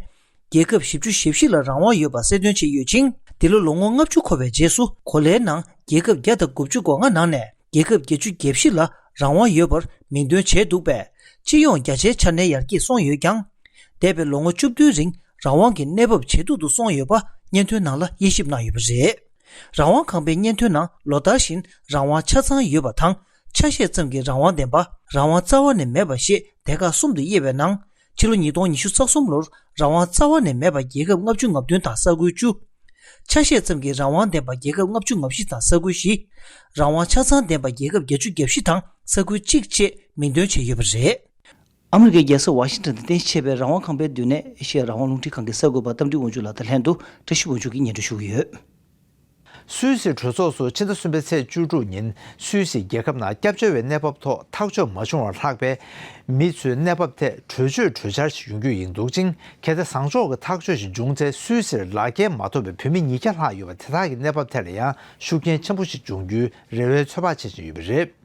རྒྱལ་ཁབ་བཞི་བཅུ་ཞེ་བཞི་ལ་རང་དབང་ཡོད་པ་གསལ་སྟོན་བྱས་ཡོད་ཅིང་། འདི་ལོ་ལོ་ངོ་ལྔ་བཅུ་འཁོར་བའི་རྗེས་སུ། གོ་ལའི་ནང་རྒྱལ་ཁབ་བརྒྱ་དང་དགུ་བཅུ་གོ་ལྔ་ནང་ནས་རྒྱལ་ཁབ་བརྒྱད་ཅུ་གྱ་བཞི་ལ་རང་དབང་ཡོད་པར་མིང་འདོན་བྱས་འདུག་པས། སྤྱི་ཡོངས་རྒྱ་ཆེའི་ཆ་ནས་ཡར་རྒྱས་སོང་ཡོད་ཀྱང་། འདས་པའི་ལོ་ངོ་བཅུ་བདུན་རིང་རང་དབང་གི་གནས་བབ་ཇེ་སྡུག་ཏུ་སོང་ཡོད་པ་སྙན་ཐོའི་ནང་ལ་དབྱེ་ཞིབ་གནང་ཡོད་པ་རེད། རང་དབང་ཁང་པའི་སྙན་ཐོའི་ནང་ལོ་ལྟར་བཞིན་རང་དབང་ཆ་ཚང་ཡོད་པ་དང་། ཆ་ཤས་ཙམ་གྱི་རང་དབང་ལྡན་པ། རང་དབང་རྩ་བ་ནས་མེད་པ་ཞེས་སྡེ་ཁག་གསུམ་དུ་དབྱེ་བའི་ནང་། ཕྱི་ལོ་ཉིས་སྟོང་ཉི་ཤུ་རྩ་གསུམ་ལོར་རང་དབང་རྩ་བ་ནས་མེད་པ་རྒྱལ་ཁབ་ལྔ་བཅུ་ང་བདུན་དང་ས་ཁུལ་བཅུ། ཆ་ཤས་ཙམ་གྱི་རང་དབང་ལྡན་པ་རྒྱལ་ཁབ་ལྔ་བཅུ་ང་བཞི་དང་ས་ཁུལ་བཞི། རང་དབང་ཆ་ཚང་ལྡན་པ་རྒྱལ་ཁབ་བརྒྱད་ཅུ་གྱ་བཞི་དང་ས་ཁུལ་གཅིག་བཅས་མིང་འདོན་བྱས་ཡོད་པ་རེད། ཨ་མི་རི་ཀའི་རྒྱལ་ས་ཝ་ཤིང་ཊོན་དུ་རྟེན་གཞི་བྱས་པའི་རང་དབང་ཁང་པའི་མདུན་ནས་ཨེ་ཤེ་ཡ་རང་དབང་རླུང་འཕྲིན་ཁང་གི་གསར་འགོད་པ་རྟ་མགྲིན་དབང་ཕྱུག་ལགས་དང་ལྷན་དུ་བཀྲ་ཤིས་དབང་ཕྱུག་གིས་སྙན་སྒྲོན་ཞུ་གི་ཡོད། སུད་སིའི་གྲོས་ཚོགས་སུ་ཕྱི་ཟླ་གསུམ་པའི་ཚེས་བཅུ་དྲུག་ཉིན་སུད་སིའི་རྒྱལ་ཁབ་ནང་སྐྱབས་བཅོལ་བའི་གནས་བབ་ཐོག་ཐག་གཅོད་མ་བྱུང་བར་ལྷག་པའི་མི་ཚོའི་གནས་བབ་ཐད་གྲོས་ཆོད་གྲོས་འཆར་ཞིག་ཡོང་རྒྱུ་ཡིན་འདུག་ཅིང་། གལ་ཏེ་བཟང་ཕྱོགས་ཀྱི་ཐག་གཅོད་ཞིག་བྱུང་ཚེ། སུད་སིར་ལག་འཁྱེར་མ་ཐོབ་པའི་བོད་མི་ཉིས་བརྒྱ་ལྷག་ཡོད་པ་དེ་དག་གི་གནས་བབ་ཐད་ལ་ཡང་ཤུགས་རྐྱེན་ཆེན་པོ་ཞིག་འབྱུང་རྒྱུའི་རེ་བའི་ཚོད་དཔག་བྱེད་བཞིན་ཡོད་པ་རེད།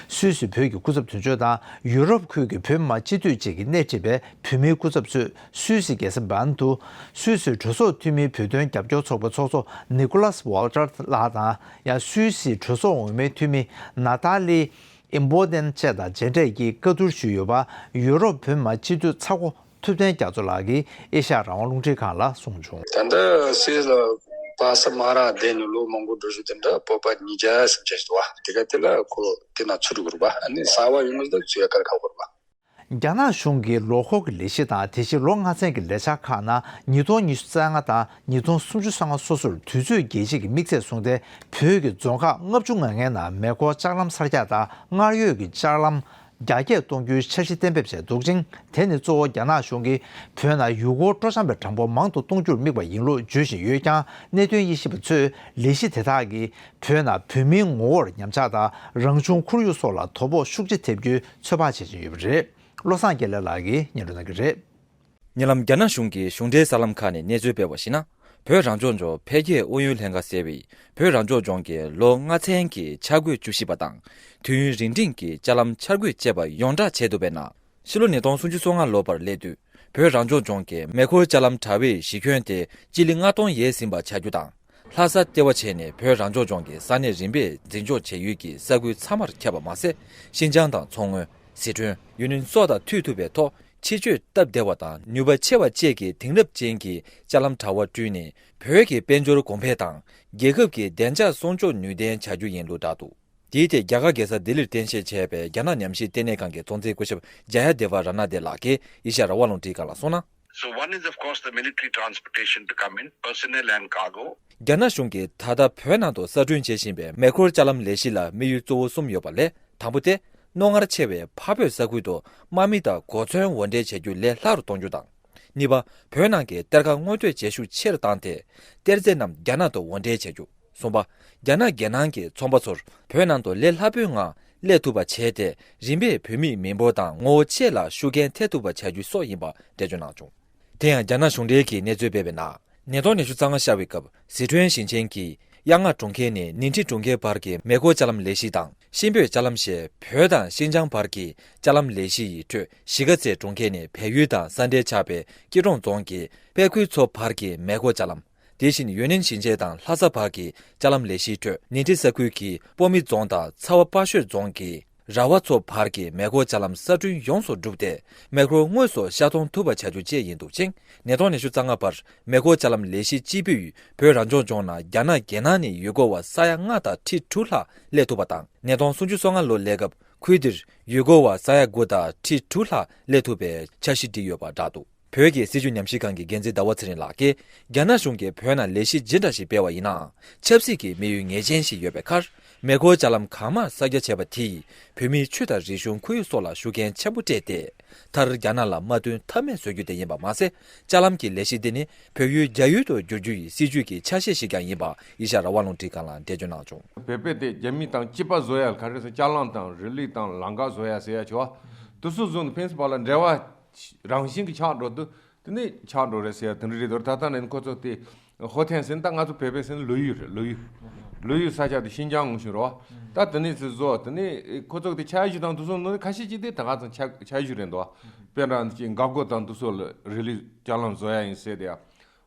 སུད་སི་བོད་ཀྱི་སྐུ་ཚབ་དོན་གཅོད་དང་ཡུ་རོབ་ཁུལ་གྱི་བོད་མི་མང་སྤྱི་འཐུས་བཅས་ཀྱིས་སྣེ་ཁྲིད་པའི་བོད་མིའི་སྐུ་ཚབ་ཚོས་སུད་སི་རྒྱལ་ས་བྷན་དུ་སུད་སི་གྲོས་ཚོགས་འཐུས་མིའི་བོད་དོན་རྒྱབ་སྐྱོར་ཚོགས་པའི་ཚོགས་གཙོ་ནི་ཀོ་ལཱས་ཝལ་ཏར་ལགས་དང་། ཡང་སུད་སི་གྲོས་ཚོགས་འོས་མིའི་འཐུས་མི་ན་ཏཱ་ལི་ཨིམ་བོ་ཏན་བཅས་དང་མཇལ་འཕྲད་ཀྱིས་བཀའ་བསྡུར་ཞུས་ཡོད་པ་ཡུ་རོབ་བོད་མི་མང་སྤྱི་འཐུས་ཚ་བོ་ཐུབ་བསྟན་རྒྱ་མཚོ་ལགས་ཀྱིས་ཨེ་ཤ་ཡ་རང་དབང་རླུང་འཕྲིན་ཁང་ལ་གསུངས་བྱུང་། ད་ལྟ་སུད་སི་ལ་བ་ས་མ་ར་བསྡད་ནས་ལོ་མང་པོ་འགྲོ་རྒྱུ་དེ་འདྲ་བོད་པ་ཉིས་བརྒྱ་ཙམ་ཅིག་འདུག་བ། དེ་ག་དེ་ལ་ཁོ་དེ་ན་ཚུད་འགྲོ་གི་རེད་པ། ཨ་ནི་གསར་པ་ཡོང་ནས་ད་ཚུད་ཡ་དཀའ་ཁག་པོ་རེད་པ། རྒྱ་ནག་གཞུང་གིས་ལོ་འཁོར་གྱི་ལས་གཞི་དང་། དེ་བཞིན་ལོ་ལྔ་ཚན་གྱི་ལས་འཆར་ཁག་ནང་ཉིས་སྟོང་ཉི་ཤུ་རྩ་ལྔ་དང་ཉིས་སྟོང་སུམ་ཅུ་སོ་ལྔ་སོ་སོར་དུས་ཚོད་རྒྱས་བཤད་ཀྱི་དམིགས་ཚད་བཟུང་སྟེ། བོད་ཀྱི་རྫོང་ཁག་ལྔ་བཅུ་ང་ལྔའི་ནང་མེ་འཁོར་ལྕགས་ལམ་གསར་རྒྱག་དང་སྔར་ཡོད་ཀྱི་ལྕགས་ལམ་རྒྱ་སྐྱེད་གཏོང་རྒྱུའི་འཆར་གཞི་གཏན་འབེབས་བྱས་འདུག་ཅིང་། དེ་ནི་གཙོ་བོ་རྒྱ་ནག་གཞུང་གིས་བོད་ནང་ཡུལ་སྐོར་སྤྲོ་འཆམ་པའི་གྲངས་འབོར་མང་དུ་གཏོང་རྒྱུར་དམིགས་པ་ཡིན་ལུགས་བརྗོད་བཞིན་ཡོད་ཀྱང་། གནད་དོན་དབྱེ་ཞིབ་པ་ཚོས་ལས་གཞི་དེ་དག་གིས་བོད་ནང་བོད་མིའི་ངོ་བོར་ཉམས་ཆག་དང་། རང་བྱུང་ཁོར་ཡུག་སོགས་ལ་དོ་ཕོག་ཤུགས་ཆེ་ཐེབས་རྒྱུའི་ཚོད་དཔག་བྱེད་བཞིན་ཡོད་པ་རེད། བློ་བཟང་དགེ་ལེགས་ལགས་ཀྱིས་སྙན་སྒྲོན་གནང་གི་རེད། ཉེ་ལམ་རྒྱ་ནག་གཞུང་གི་གཞུང་འབྲེལ་གསར་ལམ་ཁག་ནས་གནས་ཚུལ་སྤེལ་བར་གཞིགས་ན། བོད་རང་སྐྱོང་ལྗོངས་འཕེལ་རྒྱས་ཨུ་ཡོན་ལྷན་ཁང་ཟེར་བས། བོད་རང་སྐྱོང་ལྗོངས་ཀྱི་ལོ་ལྔ་ཚན་གྱི་འཆར་འགོད་བཅུ་བཞི་པ་དང་། དུས་ཡུན་རིང་འབྲིང་གི་ལྕགས་ལམ་འཆར་འགོད་བཅས་པ་ཡོངས་བསྒྲགས་བྱས་འདུག་པས་ན། ཕྱི་ལོ་ཉིས་སྟོང་སུམ་ཅུ་སོ་ལྔ་ལོ་བར་སླེབས་དུས། བོད་རང་སྐྱོང་ལྗོངས་ཀྱི་མེ་འཁོར་ལྕགས་ལམ་དྲ་བའི་གཞི་ཁྱོན་དེ་སྤྱི་ལེ་ལྔ་སྟོང་ཡས་ཟིན་པ་བྱ་རྒྱུ་དང་། ལྷ་ས་ལྟེ་བ་བྱས་ནས་བོད་རང་སྐྱོང་ལྗོངས་ཀྱི་ས་གནས་རིམ་པས་འཛིན་སྐྱོང་བྱ་ཡུལ་གྱི་ས་ཁུལ་ཚང་མར་ཁྱབ་པ་མ་ཟད། ཤིན་ཅང་དང་མཚོ་སྔོན། ཟི་ཁྲོན། ཡུན་ནན་སོགས་དང་མཐུད་ཐུབ་པའི་ཐོག་ཕྱི་སྤྱོད་སྟབས་བདེ་བ་དང་ནུས་པ་ཆེ་བ་བཅས་ཀྱི་དེང་རབས་ཅན་གྱི་ལྕགས་ལམ་དྲ་བ་བསྐྲུན་ནས། བོད་ཀྱི་དཔལ་འབྱོར་གོང་འཕེལ་དང་། རྒྱལ་ཁབ་ཀྱི་བདེ་འཇགས་སྲུང་སྐྱོབ་ནུས་ལྡན་བྱ་རྒྱུ་ཡིན་ལུགས་བསྒྲགས་འདུག། དེའི་ཐད་རྒྱ་གར་རྒྱལ་ས་ལྡི་ལིར་རྟེན་གཞི་བྱས་པའི་རྒྱ་ནག་ཉམས་ཞིབ་ལྟེ་གནས་ཁང་གི་གཙོ་འཛིན་སྐུ་ཞབས་ཇ་ཡ་དེ་ཝ་ར་ན་དེ་ལགས་ཀྱིས་ཨེ་ཤ་ཡ་རང་དབང་རླུང་འཕྲིན་ཁང་ལ་གསུངས་ན། So one is of course the military transportation to come in, personnel and cargo. རྒྱ་ནག་གཞུང་གིས་ད་ལྟ་བོད་ནང་དུ་གསར་སྐྲུན་བྱེད་བཞིན་པའི་མེ་འཁོར་ལྕགས་ལམ་ལས་གཞི་ལ་དམིགས་ཡུལ་གཙོ་བོ་གསུམ་ཡོད་པ་ལས། དང་པོ་དེ། རྣོ་ངར་ཆེ་བའི་ཕར་བོད་ས་ཁུལ་དུ་དམག་མི་དང་གོ་མཚོན་འོར་འདྲེན་བྱ་རྒྱུ་ལས་སླ་རུ་གཏོང་རྒྱུ་དང་། གཉིས་པ། བོད་ནང་གི་གཏེར་ཁ་སྔོག་འདོན་བྱེད་ཤུགས་ཆེ་རུ་བཏང་སྟེ། གཏེར་རྫས་རྣམས་རྒྱ་ནག་ཏུ་འོར་འདྲེན་བྱ་རྒྱུ། གསུམ་པ། རྒྱ་ནག་རྒྱལ་ནང་གི་ཚོང་པ་ཚོར་བོད་ནང་དུ་ལས་སླ་པོའི་ངང་སླེབས་ཐུབ་པ་བྱས་ཏེ། རིམ་པས་བོད་མིའི་མི་འབོར་དང་ངོ་བོ་བཅས་ལ་ཤུགས་རྐྱེན་ཐེབས་ཐུབ་པ་བྱ་རྒྱུ་སོགས་ཡིན་པ་འགྲེལ་བརྗོད་གནང་བྱུང་། དེ་ཡང་རྒྱ་ནག་གཞུང་འབྲེལ་གྱི་གནས་ཚུལ་སྤེལ་བའི་ནང་། ཉིས་སྟོང་ཉི་ཤུ་རྩ་ལྔ་ཤར་བའི་སྐབས། ཟི་ཁྲོན་ཞིང་ཆེན་གྱི་གཡག་རྔ་གྲོང་ཁྱེར་ནས་ནིང་ཁྲི་གྲོང་ཁྱེར་བར་གྱི་མེ་འཁོར་ལྕགས་ལམ་ལས་གཞི་དང་། ཤིང་བོད་ལྕགས་ལམ་ཞེས་བོད་དང་ཤིན་ཅང་བར་གྱི་ལྕགས་ལམ་ལས་གཞི་ཡི་ཁྲོད། གཞིས་ཀ་རྩེ་གྲོང་ཁྱེར་ནས་བལ་ཡུལ་དང་ས་འབྲེལ་ཆགས་པའི་སྐྱིད་གྲོང་རྫོང་གི་དཔལ་ཁུལ་མཚོ་བར་གྱི་མེ་འཁོར་ལྕགས་ལམ། དེ་བཞིན་ཡུན་ནན་ཞིང་ཆེན་དང་ལྷ་ས་བར་གྱི་ལྕགས་ལམ་ལས་གཞིའི་ཁྲོད། ནིང་ཁྲི་ས་ཁུལ་གྱི་སྤོ་མི་རྫོང་དང་ཚ་བ་དཔའ་ཤོད་རྫོང་གི་ར་བ་མཚོ་བར་གྱི་མེ་འཁོར་ལྕགས་ལམ་གསར་སྐྲུན་ཡོངས་སུ་གྲུབ་སྟེ། མེ་འཁོར་དངོས་སུ་ཤར་གཏོང་ཐུབ་པ་བྱ་རྒྱུ་བཅས་ཡིན་འདུག་ཅིང་། ཉིས་སྟོང་ཉི་ཤུ་རྩ་ལྔ་བར་མེ་འཁོར་ལྕགས་ལམ་ལས་གཞི་གཅིག་པུས་བོད་རང་སྐྱོང་ལྗོངས་ནང་རྒྱ་ནག་རྒྱལ་ནང་ནས་ཡུལ་སྐོར་བ་ས་ཡ་ལྔ་དང་ཁྲི་དྲུག་ལྷག་སླེབས་ཐུབ་པ་དང་། ཉིས་སྟོང་སུམ་ཅུ་སོ་ལྔ་ལོར་སླེབས་སྐབས་ཁུལ་འདིར་ཡུལ་སྐོར་བ་ས་ཡ་དགུ་དང་ཁྲི་དྲུག་ལྷག་སླེབས་ཐུབ་པའི་འཆར་གཞི་བསྒྲིགས་ཡོད་པ་བསྒྲགས་འདུག། བོད་ཀྱི་སྲིད་བྱུས་ཉམས་ཞིབ་ཁང་གི་འགན་འཛིན་ཟླ་བ་ཚེ་རིང་ལགས་ཀྱིས། རྒྱ་ནག་གཞུང་གིས་བོད་ནང་ལས་གཞི་ཇི་འདྲ་ཞིག་སྤེལ་བ་ཡིན་ནའང་། ཆབ་སྲིད་ཀྱི་དམིགས་ཡུལ་ངེས་ཅན་ཞིག་ཡོད་པའི་ཁར། མེ་འཁོར་ལྕགས་ལམ་གང་མང་གསར་རྒྱག་བྱས་པ་དེས། བོད་མིའི་ཆོས་དང་རིག་གཞུང་ཁོར་ཡུག་སོགས་ལ་ཤུགས་རྐྱེན་ཆེན་པོ་སྤྲད་དེ། མཐར་རྒྱ་ནག་ལ་མ་བསྟུན་ཐབས་མེད་བཟོ་རྒྱུ་དེ་ཡིན་པ་མ་ཟད། ལྕགས་ལམ་གྱི་ལས་གཞི་འདི་ནི་བོད་ཡུལ་རྒྱ་ཡུལ་དུ་བསྒྱུར་རྒྱུ་ཡི་སྲིད་ཇུས་ཀྱི་ཆ་ཤས་ཤིག་ཀྱང་ཡིན་པ། ཨེ་ཤ་ཡ་རང་དབང་རླུང་འཕྲིན་ཁང་ལ་འགྲེལ་བརྗོད་གནང་བྱུང་། བོད་པས་དེ་རྒྱ་མི་དང་གཅིག་པ་བཟོ་ཡ་ག་རེ་ཟེར། ལྕགས་ལམ་དང་རི་ལི་དང་ལམ་ཁ་བཟོ་ཡ་ཟེར་ཡ་ཆེ་བ། དེ་ཚོ་བཟོ་ནས་ཕན་ཚུན་བར་ལ་འབྲེལ་བ་རང་བཞིན་གྱི་ཆགས་འགྲོ་དུས། དེ་ནས་ཆགས་འགྲོ་རེད་ཟེར་ཡ་དེ་འདྲ་རེད་དོ། ད་ལྟ་ནས་ཁོ་ཚོ་དེ་ཧོ་ཐན་ཟེར་ན། ད་ང་ཚོ་བོད་པས་ཟེར་ན་ལོ་ཡུལ་རེད། ལོ་ཡུལ། ལོ་ཡུལ་ས་ཆ་དེ་ཤིན་ཅང་ངོས་བྱུང་རེད་བ། ད་དེ་ནས་ཚེ་བཟོ། དེ་ནས་ཁོ་ཚོ་དེ་ཆ་ཤས་དང་དེ་ཚོ་ནང་ཁ་ཤས་ཅིག་དེ་ད་ག་ཚང་ཆ་ཆ་ཤས་རེད་འདུག་བ། དཔེར་ན་ཅིག་འགག་སྒོ་དང་དེ་ཚོ་ལ་རི་ལི་ལྕགས་ལམ་བཟོ་ཡ་ཡིན་ཟེར་དེ་ཡ།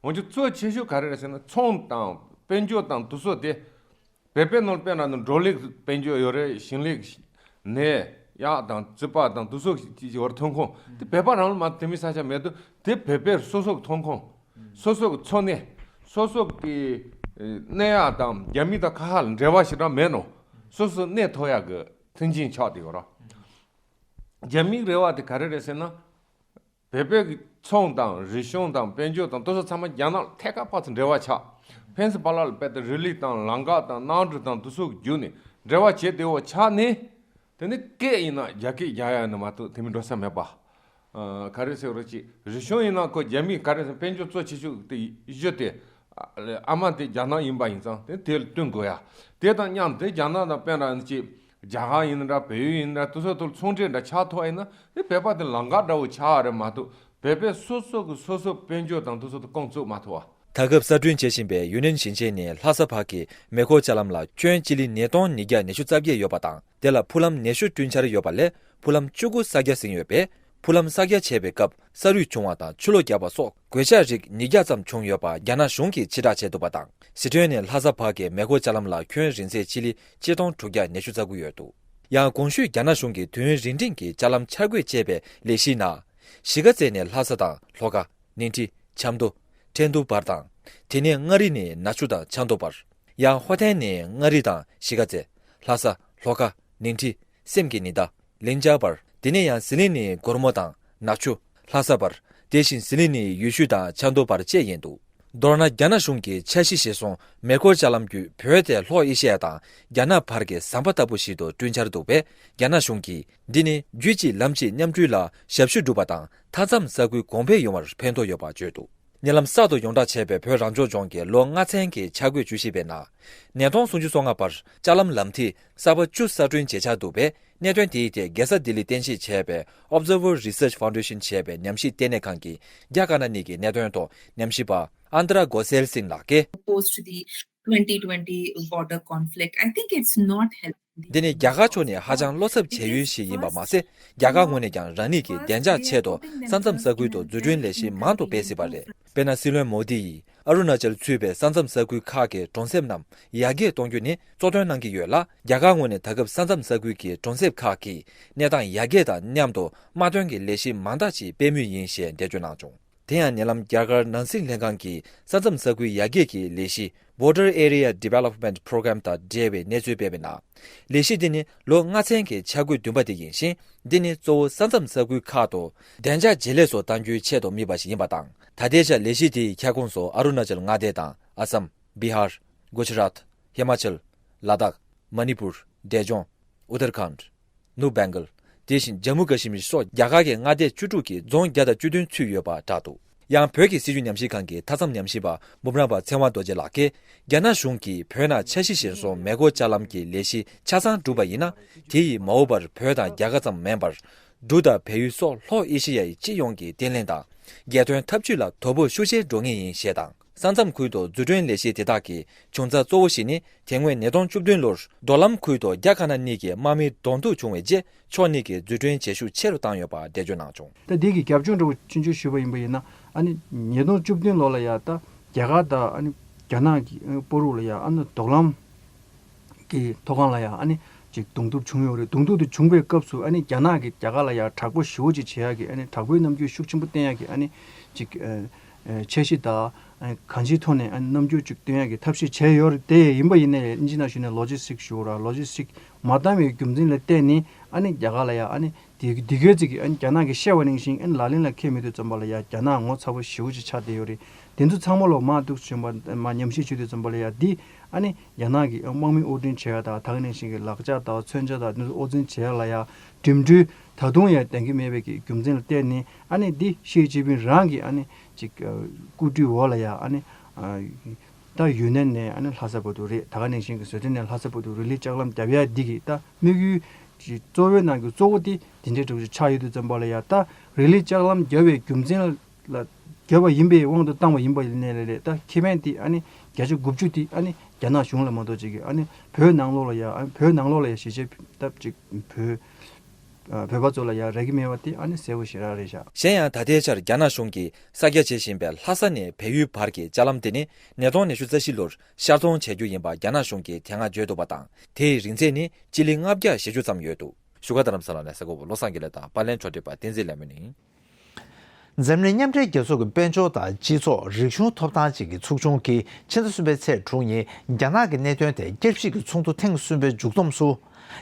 འོན་ཀྱང་གཙོ་ཆེ་ཤོས་ག་རེ་རེད་ཟེར་ན། ཚོང་དང་དཔལ་འབྱོར་དང་དེ་ཚོ་དེ། བོད་པའི་ནང་དཔེར་ན་ནི་བགྲོ་གླེང་དཔལ་འབྱོར་ཡོད་རེད། ཞིང་ལས། ནས་ཡག་དང་རྩིས་པ་དང་དེ་ཚོ་ཅིག་བར་ཐོན་ཁུངས་དེ་བོད་པ་རང་ལ་མ་དེ་མི་ས་ཆ་མེད་དུས། དེ་བོད་པའི་སོ་སོ་གི་ཐོན་ཁུངས། སོ་སོ་གི་འཚོ་གནས། སོ་སོ་གི་ཨེ་གནས་ཡག་དང་རྒྱ་མི་དང་ཁ་ཁ་ལ་འབྲེལ་བ་ཞེ་དྲག་མེད་ནོ། སོ་སོ་གནས་ཐོབ་ཡག་གི་མཐུན་རྐྱེན་ཆགས་བསྡད་ཡོད་རེད། རྒྱ་མིའི་རེ་བ་དེ་ག་རེ་རེད་ཟེར་ན། བོད་པའི་གི་ཚོང་དང་རིག་གཞུང་དང་དཔལ་འབྱོར་དང་དེ་ཚོ་ཚང་མ་རྒྱ་ནག་ལ་ཐད་ཀར་ཕར་ཚུར་འབྲེལ་བ་ཆགས། ཕན་ཚུན་བར་ལ་དཔེ་དེ་རི་ལི་དང་ལམ་ཁ་དང་གནམ་གྲུ་དང་དེ་ཚོ་བརྒྱུད་ནས་འབྲེལ་བ་བྱེད་བདེ་བོ་ཆགས་ནས། དེ་ནི་སྐད་ཡིན་ན་རྒྱ་སྐད་རྒྱག་ཡ་ནི་མ་གཏོགས་དེ་མིན་འགྲོ་ས་མེད་པ། ཨ། ག་རེ་ཟེར་རོ་ཅིག་རིག་གཞུང་ཡིན་ན་ཁོ་རྒྱ་མིས་ག་རེ་ཟེར། དཔལ་འབྱོར་གཙོ་ཆེ་ཤོས་དེ་གཞི་དེ། ཨ་མ་དེ་རྒྱ་ནག་ཡིན་པ་ཡིན་ཙང་དེ་དེ་ལ་བསྟུན་དགོས་ཡ། དེ་དང་མཉམ་དུ་རྒྱ་ནག་དང་དཔེར་ན་ཅིག་རྒྱ་གར་ཡིན་ན་འདྲ། བལ་ཡུལ་ཡིན་ན་འདྲ། དེ་ཚོ་དེ་ལ་ཚོང་འབྲེལ་འདྲ་ཆགས་ཐུབ་པ་ཡིན་ན། དེ་བོད་པ་དེ་ལམ་ཁ་འདྲ་བོ་ཆགས་རེད་མ་གཏོགས། བོད་པས་སོ་སོ་གི་སོ་སོ་དཔལ་འབྱོར་དང་དེ་ཚོ་དེ་རྐང་བཙུགས་མ་ཐུབ་པ། ད་སྐབས་གསར་སྐྲུན་བྱེད་བཞིན་པའི་ཡུན་ནན་ཞིང་ཆེན་ནས་ལྷ་ས་བར་གྱི་མེ་འཁོར་ལྕགས་ལམ་ལ་ཁྱོན་སྤྱི་ལེ་ཉིས་སྟོང་ཉིས་བརྒྱ་ཉི་ཤུ་རྩ་བརྒྱད་ཡོད་པ་དང་། དེ་ལ་ཕུ་ལམ་ཉི་ཤུ་བསྐྲུན་འཆར་ཡོད་པ་ལས་ཕུ་ལམ་བཅུ་དགུ་གསར་རྒྱག་ཟིན་ཡོད་པས། ཕུ་ལམ་གསར་རྒྱག་བྱས་པའི་སྐབས་ས་རུད་བྱུང་བ་དང་ཆུ་ལོག་བརྒྱབ་པ་སོགས་གོད་ཆག་རིགས་ཉིས་བརྒྱ་ཙམ་བྱུང་ཡོད་པ་རྒྱ་ནག་གཞུང་གིས་ཕྱིར་བསྒྲགས་བྱས་འདུག་པ་དང་། ཟི་ཁྲོན་ནས་ལྷ་ས་བར་གྱི་མེ་འཁོར་ལྕགས་ལམ་ལ་ཁྱོན་རིང་ཚད་སྤྱི་ལེ་ཆིག་སྟོང་དྲུག་བརྒྱ་ཉི་ཤུ་རྩ་དགུ་ཡོད་འདུག། ཡང་གོང་ཞུས་རྒྱ་ནག་གཞུང་གིས་དུས་ཡུན་རིང་འབྲིང་གི་ལྕགས་ལམ་འཆར་འགོད་བྱས་པའི་ལས་གཞིའི་ནང་། གཞིས་ཀ་རྩེ་ནས་ལྷ་ས་དང་ལྷོ་ཁ། ནིང་ཁྲི། ཆབ་མདོ། ཁྲེང་ཏུའུ་བར་དང་། དེ་ནས་མངའ་རིས་ནས་ནག་ཆུ་དང་ཆབ་མདོ་བར། ཡང་ཧོ་ཐན་ནས་མངའ་རིས་དང་གཞིས་ཀ་རྩེ། ལྷ་ས། ལྷོ་ཁ། ནིང་ཁྲི། སེམས་ཀྱི་ཉི་ཟླ། ལིང་ཅ་བར། དེ་ནས་ཡང་ཟི་ལིང་ནས་སྒོར་མོ་དང་ནག་ཆུ། ལྷ་ས་བར། དེ་བཞིན་ཟི་ལིང་ནས་ཡུལ་ཤུལ་དང་ཆབ་མདོ་བར་བཅས་ཡིན་འདུག། མདོར་ན་རྒྱ་ནག་གཞུང་གིས་འཆར་གཞི་གཞིར་བཟུང་མེ་འཁོར་ལྕགས་ལམ་བརྒྱུད་བོད་དེ་ལྷོ་ཨེ་ཤེ་ཡ་དང་རྒྱ་ནག་བར་གྱི་ཟམ་པ་ལྟ་བུ་ཞིག་ཏུ་བསྐྲུན་འཆར་འདུག་པས། རྒྱ་ནག་གཞུང་གིས་འདི་ནི་རྒྱུད་གཅིག་ལམ་གཅིག་མཉམ་འགྲུལ་ལ་ཞབས་ཞུ་སྒྲུབ་པ་དང་མཐའ་མཚམས་ས་ཁུལ་གོང་འཕེལ་ཡོང་བར་ཕན་ཐོགས་ཡོད་པ་བརྗོད་འདུག། ཉེ་ལམ་གསར་དུ་ཡོངས་བསྒྲགས་བྱས་པའི་བོད་རང་སྐྱོང་ལྗོངས་ཀྱི་ལོ་ལྔ་ཚན་གྱི་འཆར་འགོད་བརྗོད་གཞི་པའི་ནང་། ཉིས་སྟོང་སུམ་ཅུ་སོ་ལྔ་བར་ལྕགས་ལམ་ལམ་ཐིག་གསར་པ་བཅུ་གསར་སྐྲུན་བྱེད་འཆར་འདུག་པས། གནད་དོན་དེའི་ཐད་རྒྱལ་ས་ལྡི་ལིར་རྟེན་གཞི་བྱས་པའི་Observer Research Foundation ཞེས་པའི་ཉམས་ཞིབ་ལྟེ་གནས་ཁང་གི་རྒྱ་དཀར་ནག་གཉིས་ཀྱི་གནད་དོན་ཐོག་ཉམས་ཞིབ་པ་ཨན་ཏྲ་གོ་སེལ་སིན་ལགས་ཀྱིས། Post the twenty twenty border conflict, I think it's not helping. འདི་ནི་རྒྱ་གར་ཕྱོགས་ནས་ཧ་ཅང་བློ་འཚབ་བྱེད་ཡུལ་ཞིག་ཡིན་པ་མ་ཟད། རྒྱ་གར་ངོས་ནས་ཀྱང་རང་ཉིད་ཀྱི་བདེ་འཇགས་ཆེད་དུ་ས་མཚམས་ས་ཁུལ་དུ་འཛུགས་སྐྲུན་ལས་གཞི་མང་དུ་སྤེལ་སྲིད་པ་རེད། དཔེར་ན། སྲིད་བློན་མོ་དི་ཡིས་ཨ་རུ་ན་ཅལ་ཚུད་པའི་ས་མཚམས་ས་ཁུལ་ཁག་གི་གྲོང་གསེབ་རྣམས་ཡར་རྒྱས་གཏོང་རྒྱུ་ནི་གཙོ་དོན་གནང་གི་ཡོད་ལ། རྒྱ་གར་ངོས་ནས་ད་སྐབས་ས་མཚམས་ས་ཁུལ་གྱི་གྲོང་གསེབ་ཁག་གི་གནས་སྟངས་ཡར་རྒྱས་དང་མཉམ་དུ་དམག་དོན་གྱི་ལས་གཞི་མང་དག་ཅིག་སྤེལ་མུས་ཡིན་ཞེས་འགྲེལ་བརྗོད་གནང་བྱུང་། དེ་ཡང་ཉེ་ལམ་རྒྱ་གར་ནང་སྲིད་ལྷན་ཁང་གིས་ས་མཚམས་ས་ཁུལ་ཡར་རྒྱས་ཀྱི་ལས་གཞི་Border Area Development Program དང་འབྲེལ་བའི་གནས་ཚུལ་སྤེལ་བའི་ནང་། ལས་གཞི་འདི་ནི་ལོ་ལྔ་ཚན་གྱི་འཆར་འགོད་བདུན་པ་དེ་ཡིན་ཞིང་། འདི་ནི་གཙོ་བོ་ས་མཚམས་ས་ཁུལ་ཁག་ཏུ་བདེ་འཇགས་ཇེ་ལེགས་སུ་གཏང་རྒྱུའི་ཆེད་དུ་དམིགས་པ་ཞིག་ཡིན་པ་དང་། ད་ལྟའི་ཆར་ལས་གཞི་དེའི་ཁྱབ་ཁོངས་སུ་ཨ་རུ་ན་ཅལ་མངའ་སྡེ་དང་ཨ་སམ། བི་ཧར། གུ་ཇི་རཱཏ། ཧི་མ་ཅལ། ལ་དྭགས། མ་ནི་པུར། འབྲས་ལྗོངས། ཨུ་ཏར་ཁཱནཌ། ནུབ་བེང་གལ། དེ་བཞིན་ཇམ་མུ་ཀ་ཤི་མིར་སོགས་རྒྱ་གར་གྱི་མངའ་སྡེ་བཅུ་དྲུག་གི་རྫོང་བརྒྱ་དང་བཅུ་བདུན་ཚུད་ཡོད་པ་བསྒྲགས་འདུག། ཡང་བོད་ཀྱི་སྲིད་བྱུས་ཉམས་ཞིབ་ཁང་གི་མཐའ་མཚམས་ཉམས་ཞིབ་པ་འབུམ་རམས་པ་ཚེ་དབང་རྡོ་རྗེ་ལགས་ཀྱིས། རྒྱ་ནག་གཞུང་གིས་བོད་ནང་འཆར་གཞི་གཞིར་བཟུང་མེ་འཁོར་ལྕགས་ལམ་གྱི་ལས་གཞི་ཆ་ཚང་བསྒྲུབས་པ་ཡིན་ན། དེ་ཡིས་མ་འོངས་པར་བོད་དང་རྒྱ་གར་ཙམ་མིན་པར། འབྲུག་དང་བལ་ཡུལ་སོགས་ལྷོ་ཨེ་ཤེ་ཡ་ཡི་སྤྱི་ཡོངས་ཀྱི་བརྟན་ལྷིང་དང་། རྒྱལ་དོན་འཐབ་ཇུས་ལ་དོ་ཕོག་ཤུགས་ཆེར་འགྲོ་ངེས་ཡིན་ཞེས་དང་། ས་མཚམས་ཁུལ་དུ་འཛུགས་སྐྲུན་ལས་གཞི་དེ་དག་གིས་བྱུང་ཚད་གཙོ་བོ་ཞིག་ནི། དེ་སྔོན་ཉིས་སྟོང་བཅུ་བདུན་ལོར་རྡོ་ལམ་ཁུལ་དུ་རྒྱ་དཀར་ནག་གཉིས་ཀྱི་དམག་མིའི་གདོང་ཐུག་བྱུང་བའི་རྗེས། ཕྱོགས་གཉིས་ཀྱིས་འཛུགས་སྐྲུན་བྱེད་ཤུགས་ཆེ་རུ་བཏང་ཡོད་པ་འགྲེལ་བརྗོད་གནང་བྱུང་། ད་འདི་གི་རྒྱབ་ལྗོངས་འདྲ་བོ་ཆུང་ཆུང་ཞུས་པ་ཡིན་པ་ཡིན་ན། ཨ་ནི་ཉིས་སྟོང་བཅུ་བདུན་ལོ་ལ་ཡ་ད་རྒྱ་གར་དང་ཨ་ནི་རྒྱ་ནག་གི་ཨ་ནི་བར་དུ་ལ་ཡ་ཨ་ནི་རྡོ་ལམ་གྱི་ཐོག་ཁང་ལ་ཡ་ཨ་ནི་ཅིག་གདོང་ཐུག་བྱུང་ཡོད་རེད། གདོང་ཐུག་དེ་བྱུང་བའི་སྐབས་སུ་ཨ་ནི་རྒྱ་ནག་གིས་རྒྱ་གར་ལ་ཡ་དྲག་པོ་ཞེ་པོ་ཅིག་བྱེད་ཡ་གི་ཨ་ནི་དྲག་པོའི་རྣམ་འགྱུར་ཤུགས་ཆེན་པོ་བསྟན་ཡ་གི་ཨ་ནི་ཅིག་ཨ་ཨ་འཆར་གཞི་དང་ཨ་གང་ཅིའི་ཐོག་ནས་ཨ་ནི་རྣམ་འགྱུར་ཅིག་སྟོན་ཡ་གི་ཐབས་ཤེས་བྱས་ཡོད་རེད། དེ་ཡིན་པ་ཡིན་ནའི་ཨིན་ཇི་ནང་ཞུས་ནས་ལོ་ཇི་སི་ཊིག་ཞུ་ར། ལོ་ཇི་སི་ཊིག་མ་འདང་བའི་རྒྱུ་མཚན་ལ་བརྟེན་ནས་ཨ་ནི་རྒྱ་གར་ལ་ཡ་ཨ་ནི་ དེ་དེ་གའི་ཚིག་གི་ཨ་ནི་རྒྱ་ནག་གིས་བཤད་པ་ནང་བཞིན་ཨ་ནི་ལག་ལེན་ལ་འཁེལ་མེད་དུས་ཙམ་པ་ལ་ཡ་རྒྱ་ནག་ངོ་ཚ་པོ་ཞེ་པོ་ཅིག་ཆགས་བསྡད་ཡོད་རེད། དེ་ཚོ་ཚང་མ་ལོ་མར་གཏུགས་བྱུང་བ་མར་ཉམས་ཞིབ་བྱེད་དུས་ཙམ་པ་ལ་ཡ་འདི་ཨ་ནི་རྒྱ་ནག་གི་དམག་མི་དབོར་འདྲེན་བྱེད་ཡ་དང་ད་ག་ནང་བཞིན་གྱི་ལག་ཆ་དང་མཚོན་ཆ་དང་དེ་ཚོ་དབོར་འཛིན་བྱེད་ཡ་ལ་ཡ་འགྲིམ་འགྲུལ་ད་དུང་ཡང་ལྡང་གི་མེད་པའི་གི་རྒྱུ་མཚན་ལ་བརྟེན་ནས་ཨ་ནི་འདི་ཞི་ཅིན་ཕིང་རང་གིས་ཨ་ནི་ཅིག་སྐུ་དྲིན་འོག་ལ་ཡ་ཨ་ནི་ད་ཡུན་ནན་ནས་ཨ་ནི་ལྷ་ས་བར་དུ་རེད། ད་ག་ནང་བཞིན་གྱི་བཟོ་གྲྭ་ནས་ལྷ་ས་བར་དུ་རི་ལི་ལྕགས་ལམ་བརྒྱབ་ཡ་འདི་གི་ད་དམིགས་ཡུལ་གྱི་གཙོ་བོའི་ནང་གི་གཙོ་བོ་དེ་དེ་འདྲའི་གྲུབ་ཆ་ཆགས་ཡོད་དུས་ཙམ་པ་ལ་ཡ་ད་རི་ལི་ལྕགས་ལམ་བརྒྱབ་པའི་རྒྱུ་མཚན་ལ་བརྒྱབ་པ་ཡིན་པའི་དབང་དུ་བཏང་བ་ཡིན་པ་ཡིན་ནའི་རེད། ད་ཁེ་ཕན་དེ་ཨ་ནི་བརྒྱ་ཆ་དགུ་བཅུ་དེ་ཨ་ནི་རྒྱ་ནག་གཞུང་ལ་མ་གཏོགས་ཅིག་གི་ཨ་ནི་བོད་ནང་ལོགས་ལ་ཡ་ཨ་ནི་བོད་ནང་ལོགས་ལ་ཡ་གཞིས་བྱེས་སྟབས་ཅིག་བོད་བོད་པ་ཚོ་ལ་ཡང་རག་གི་མེད་པ་དེ་ཨ་ནི་གསལ་པོ་ཞེ་དྲག་རེད་ཤག་གཞན་ཡང་ད་ལྟའི་ཆར་རྒྱ་ནག་གཞུང་གིས་གསར་རྒྱག་བྱེད་བཞིན་པའི་ལྷ་ས་ནས་བལ་ཡུལ་བར་གྱི་ལྕགས་ལམ་དེ་ནི་ཉིས་སྟོང་ཉི་ཤུ་རྩ་བཞི་ལོར་ཤར་གཏོང་བྱེད་རྒྱུ་ཡིན་པ་རྒྱ་ནག་གཞུང་གིས་དེ་སྔ་བརྗོད་འདུག་པ་དང་། དེའི་རིང་ཚད་ནི་སྤྱི་ལེ་ལྔ་བརྒྱ་བཞི་བཅུ་ཙམ་ཡོད་འདུག་བཞུགས་སྒར་རྡ་རམ་ས་ལ་ནས་གསར་འགོད་པ་བློ་བཟང་དགེ་ལེགས་དང་པར་ལེན་ཕྱོགས་སྒྲིག་པ་བསྟན་འཛིན་ལས་མོ་ནི། འཛམ་གླིང་མཉམ་འབྲེལ་རྒྱལ་ཚོགས་ཀྱི་དཔལ་འབྱོར་དང་སྤྱི་ཚོགས་རིག་གཞུང་ཐོབ་ཐང་ཅན་གྱི་ཚོགས་ཆུང་གིས་ཕྱི་ཟླ་གསུམ་པའི་ཚེས་དྲུག་ཉིན་རྒྱ་ནག་གི་གནད་དོན་ཐད་བསྐྱར་ཞིབ་ཀྱི་ཚོགས་འདུ་ཐེངས་གསུམ་པའི་མཇུག་བསྡོམས་སུ།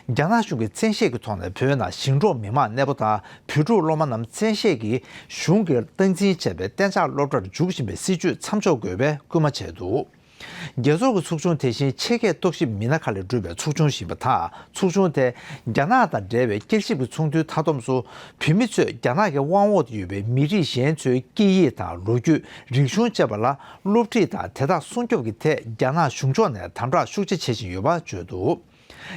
རྒྱ་ནག་གཞུང་གིས་བཙན་ཤེད་ཀྱི་ཐོག་ནས་བོད་ནང་ཞིང་འབྲོག་མི་མང་གནས་སྤོ་དང་བོད་ཕྲུག་སློབ་མ་རྣམས་བཙན་ཤེད་ཀྱིས་གཞུང་གིས་སྟངས་འཛིན་བྱས་པའི་གཏན་འཇགས་སློབ་གྲྭར་འཇུག་བཞིན་པའི་སྲིད་བྱུས་མཚམས་འཇོག་དགོས་པའི་སྐུལ་མ་བྱས་འདུག་རྒྱལ་ཚོགས་ཀྱི་ཚོགས་ཆུང་དེ་བཞིན་ཆེད་མཁས་རྟོག་ཞིབ་མི་སྣ་ཁག་ལས་གྲུབ་པའི་ཚོགས་ཆུང་ཞིག་ཡིན་པ་དང་། ཚོགས་ཆུང་དེ་རྒྱ་ནག་དང་འབྲེལ་བའི་བསྐྱར་ཞིབ་ཀྱི་ཚོགས་འདུའི་མཐའ་བསྡོམས་སུ། བོད་མི་ཚོས་རྒྱ་ནག་གི་དབང་འོག་ཏུ་ཡོད་པའི་མི་རིགས་གཞན་ཚོའི་སྐད་ཡིག་དང་ལོ་རྒྱུས། རིག་གཞུང་བཅས་པ་ལ་སློབ་ཁྲིད་དང་དེ་དག་སྲུང་སྐྱོབ་ཀྱི་ཐད་རྒྱ་ནག་གཞུང་ཕྱོགས་ནས་དམ་དྲག་ཤུགས་ཆེ་བྱེད་བཞིན་ཡོད་པ་བརྗོད་འདུག་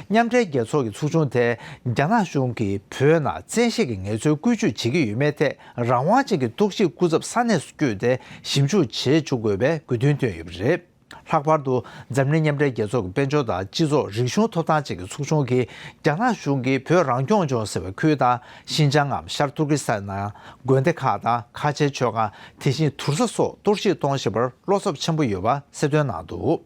མཉམ་འབྲེལ་རྒྱལ་ཚོགས་ཀྱི་ཚོགས་ཆུང་དེས་རྒྱ་ནག་གཞུང་གིས་བོད་ནང་བཙན་ཤེད་ཀྱིས་ངལ་རྩོལ་བཀོལ་སྤྱོད་བྱེད་ཀྱི་ཡོད་མེད་ཐད་རང་དབང་ཅན་གྱི་རྟོག་ཞིབ་སྐུ་ཚབ་ས་གནས་སུ་བསྐྱོད་དེ་ཞིབ་འཇུག་བྱེད་བཅུག་དགོས་པའི་དགོས་འདུན་བཏོན་ཡོད་པ་རེད། ལྷག་པར་དུ་འཛམ་གླིང་མཉམ་འབྲེལ་རྒྱལ་ཚོགས་ཀྱི་དཔལ་འབྱོར་དང་སྤྱི་ཚོགས་རིག་གཞུང་ཐོབ་ཐང་བཅས་ཀྱི་ཚོགས་ཆུང་གིས་རྒྱ་ནག་གཞུང་གིས་བོད་རང་སྐྱོང་ལྗོངས་ཟེར་བའི་ཁུལ་དང་ཤིན་ཅང་ངམ་ཤར་ཏུར་ཀི་སི་ཐན་ནང་དགོན་སྡེ་ཁག་དང་ཁ་ཆེའི་མཆོད་ཁང་། དེ་བཞིན་དུར་ས་སོགས་གཏོར་བཤིག་གཏོང་བཞིན་པར་བློ་འཚབ་ཆེན་པོ་ཡོད་པ་གསལ་སྟོན་གནང་འདུག་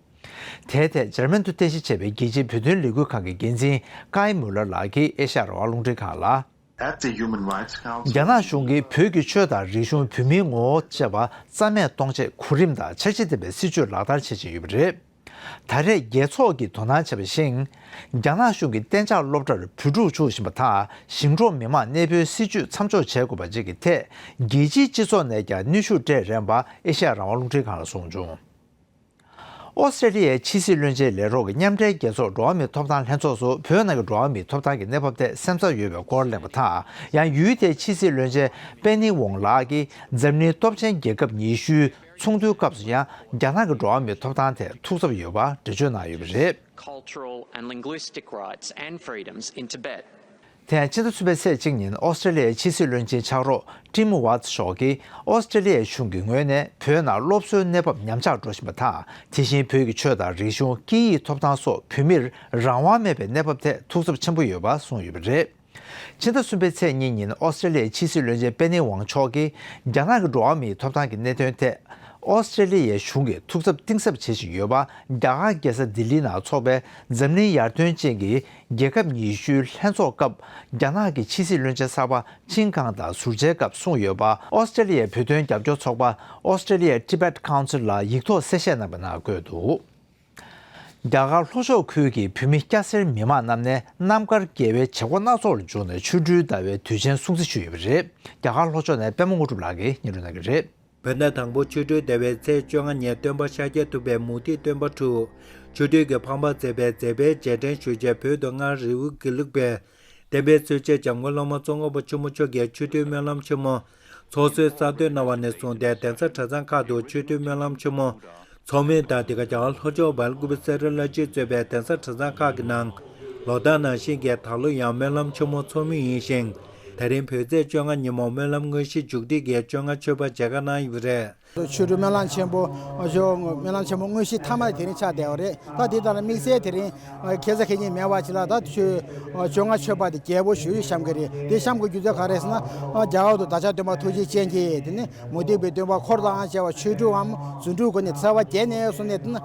དེའི་ཐད་འཇར་མན་དུ་རྟེན་གཞི་བྱས་པའི་རྒྱལ་སྤྱིའི་བོད་དོན་ལས་འགུལ་ཁང་གི་འགན་འཛིན་ཀའི་མུ་ལར་ལགས་ཀྱིས་ཨེ་ཤ་ཡ་རང་དབང་རླུང་འཕྲིན་ཁང་ལ། At the Human Rights Council རྒྱ་ནག་གཞུང་གིས་བོད་ཀྱི་ཆོས་དང་རིག་གཞུང་། བོད་མིའི་ངོ་བོ་བཅས་པ་རྩ་མེད་གཏོང་ཆེད་གོ་རིམ་དང་འཆར་གཞི་ལྡན་པའི་སྲིད་བྱུས་ལག་བསྟར་བྱེད་བཞིན་ཡོད་པ་རེད། ད་རེས་རྒྱལ་ཚོགས་ཀྱིས་དོ་སྣང་བྱས་པ་བཞིན། རྒྱ་ནག་གཞུང་གིས་གཏན་འཇགས་སློབ་གྲྭར་བོད་ཕྲུག་འཇུག་བཞིན་པ་དང་ཞིང་འབྲོག་མི་མང་གནས་སྤོའི་སྲིད་བྱུས་མཚམས་འཇོག་བྱེད་དགོས་པ་བཅས་ཀྱི་ཐད། རྒྱལ་སྤྱིའི་སྤྱི་ཚོགས་ནས་ཀྱང་གནོན་ཤུགས་སྤྲད་རན་པ་ཨེ་ཤ་ཡ་རང་དབང་རླུང་འཕྲིན་ཁང་ལ་གསུངས་བྱུང་། ཨོ་སི་ཀྲེ་ལི་ཡའི་ཕྱི་སྲིད་བློན་ཆེན་ལས་རོགས་ཀྱིས་མཉམ་འབྲེལ་རྒྱལ་ཚོགས་འགྲོ་བ་མིའི་ཐོབ་ཐང་ལྷན་ཚོགས་སུ་བོད་ནང་གི་འགྲོ་བ་མིའི་ཐོབ་ཐང་གི་གནས་བབ་ཐད་སེམས་འཚབ་ཡོད་པའི་སྐོར་གླེང་བ་དང་། ཡང་ཡུལ་དེའི་ཕྱི་སྲིད་བློན་ཆེན་པེ་ནི་ཝོང་ལགས་ཀྱིས་འཛམ་གླིང་སྟོབས་ཆེན་རྒྱལ་ཁབ་ཉི་ཤུའི་ཚོགས་འདུའི་སྐབས་སུ་ཡང་རྒྱ་ནག་གི་འགྲོ་བ་མིའི་ཐོབ་ཐང་ཐད་ཐུགས་འཚབ་ཡོད་པ་འགྲེལ་བརྗོད་གནང་ཡོད་པ་རེད། Cultural and linguistic rights and freedoms in Tibet. དེ་ཡང་ཕྱི་ཟླ་གསུམ་པའི་ཚེས་གཅིག་ཉིན་ཨོ་སི་ཀྲེ་ལི་ཡའི་ཕྱི་སྲིད་བློན་ཆེན་ཕྱག་རོགས་ཊིམ་ཝཱཊ་མཆོག་གིས་ཨོ་སི་ཀྲེ་ལི་ཡའི་གཞུང་གི་ངོས་ནས་བོད་ནང་སློབ་གསོའི་གནས་བབ་ཉམས་ཆག་འགྲོ་བཞིན་པ་དང་། དེ་བཞིན་བོད་ཀྱི་ཆོས་དང་རིག་གཞུང་། སྐད་ཡིག་ཐོབ་ཐང་སོགས་བོད་མིར་རང་དབང་མེད་པའི་གནས་བབ་ཐད་ཐུགས་འཚབ་ཆེན་པོ་ཡོད་པ་གསུངས་ཡོད་པ་རེད། ཕྱི་ཟླ་གསུམ་པའི་ཚེས་གཉིས་ཉིན་ཨོ་སི་ཀྲེ་ལི་ཡའི་ཕྱི་སྲིད་བློན་ཆེན་པེ་ནི་ཝང་མཆོག་གིས་རྒྱ་ནག་གི་འགྲོ་བ་མིའི་ཐོབ་ཐང་གི་གནད་དོན་ཐད་ཨོ་སི་ཀྲེ་ལི་ཡའི་གཞུང་གིས་ཐུགས་འཚབ་གཏིང་ཟབ་བྱེད་བཞིན་ཡོད་པ། རྒྱ་གར་རྒྱལ་ས་ལྡི་ལི་ནང་འཚོགས་པའི་འཛམ་གླིང་ཡར་ཐོན་ཅན་གྱི་རྒྱལ་ཁབ་ཉི་ཤུའི་ལྷན་ཚོགས་སྐབས་རྒྱ་ནག་གི་ཕྱི་སྲིད་བློན་ཆེན་གསར་པ་ཆིན་ཀང་དང་ཟུར་མཇལ་སྐབས་གསུངས་ཡོད་པ། ཨོ་སི་ཀྲེ་ལི་ཡའི་བོད་དོན་རྒྱབ་སྐྱོར་ཚོགས་པ་Australia Tibet Council ལ་ཡིག་ཐོག་གསལ་བཤད་གནང་པའི་ནང་བཀོད་འདུག་རྒྱ་གར་ལྷོ་ཕྱོགས་ཁུལ་གྱི་བོད་མི་སྐྱ་སེར་མི་མང་རྣམས་ནས་རྣམ་དཀར་དགེ་བའི་བྱེད་སྒོ་སྣ་ཚོགས་ལ་འཇུག་ནས་ཆོ་འཕྲུལ་ཟླ་བའི་དུས་ཆེན་སྲུང་བརྩི་ཞུས་ཡོད་པ་རེད། རྒྱ་གར་ལྷོ་ཕྱོགས་ནས་པད་མ་དངོས་གྲུབ་ལགས་ཀྱིས་སྙན་སྒྲོན་གནང་གི་རེད། བོད་ཟླ་དང་པོ་ཆོ་འཕྲུལ་ཟླ་བའི་ཚེས་བཅོ་ལྔ་ཉིན་སྟོན་པ་ཤཱཀྱ་ཐུབ་པའི་མུ་སྟེགས་སྟོན་པ་དྲུག་ཆོ་འཕྲུལ་གྱི་ཕང་པ་མཛད་པའི་མཛད་པའི་རྗེས་དྲན་ཞུ་ཆེད་བོད་དུ་སྔར་རི་བོ་དགེ་ལུགས་པའི་བསྟན་པའི་སྲོལ་འབྱེད་འཇམ་མགོན་བླ་མ་ཙོང་ཁ་པ་ཆེན་པོ་མཆོག་གིས་ཆོ་འཕྲུལ་སྨོན་ལམ་ཆེན་མོ་ཚོགས་གཙོའི་གསར་གཏོད་གནང་བ་ནས་བཟུང་སྟེ། གདན་ས་གྲྭ་ཚང་ཁག་ཏུ་ཆོ་འཕྲུལ་སྨོན་ལམ་ཆེན་མོ་ཚོགས་མུས་དང་། འདི་ག་རྒྱ་གར་ལྷོ་ཕྱོགས་བལ་ཀུ་པེ་སེ་ར་བླ་སྤྱིས་གཙོས་པའི་གདན་ས་གྲྭ་ཚང་ཁག་གི་ནང་ལོ་ལྟར་ནང་བཞིན་གྱི་ད་ལོ་ཡང་སྨོན་ལམ་ཆེན་མོ་ཚོགས་མུས་ཡིན་ཞིང་། ད་རིང་བོད་ཚེས་བཅོ་ལྔ་ཉིན་མོ་སྨོན་ལམ་དངོས་གཞི་མཇུག་སྒྲིལ་གྱིས་བཅོ་ལྔ་མཆོད་པ་མཇལ་ཁ་གནང་ཡོད་པ་རེད། ཆོ་འཕྲུལ་སྨོན་ལམ་ཆེན་པོ་ཞོ་སྨོན་ལམ་ཆེན་མོ་དངོས་གཞི་མཐའ་མ་དེ་རིང་ཆགས་བསྡད་པ་རེད། ད་དེ་ལྟར་དམིགས་བསལ་དེ་རིང་ཁ་ས་ཁེ་ཉིན་མེད་པ་ཅིག་ལ་ད་ཆོས་བཅོ་ལྔ་མཆོད་པ་དེ་རྒྱས་པོ་ཞུ་ཡུལ་བཤམས་ཀྱི་རེད། དེ་བཤམས་ཀྱི་རྒྱུ་མཚན་ག་རེ་ཟེར་ན། རྒྱ་གར་དུ་བདག་ཅག་སྟོན་པ་ཐུགས་རྗེ་ཅན་གྱིས་དེ་ནི་མུ་སྟེགས་པའི་སྟོན་པ་འཁོར་དང་བཅས་པ་ཆོ་འཕྲུལ་གྱི་རྫུ་འཕྲུལ་སྒོ་ནས་ཚེ་བ་བརྒྱད་ནས་བཟུང་ནས་དེ་ནི་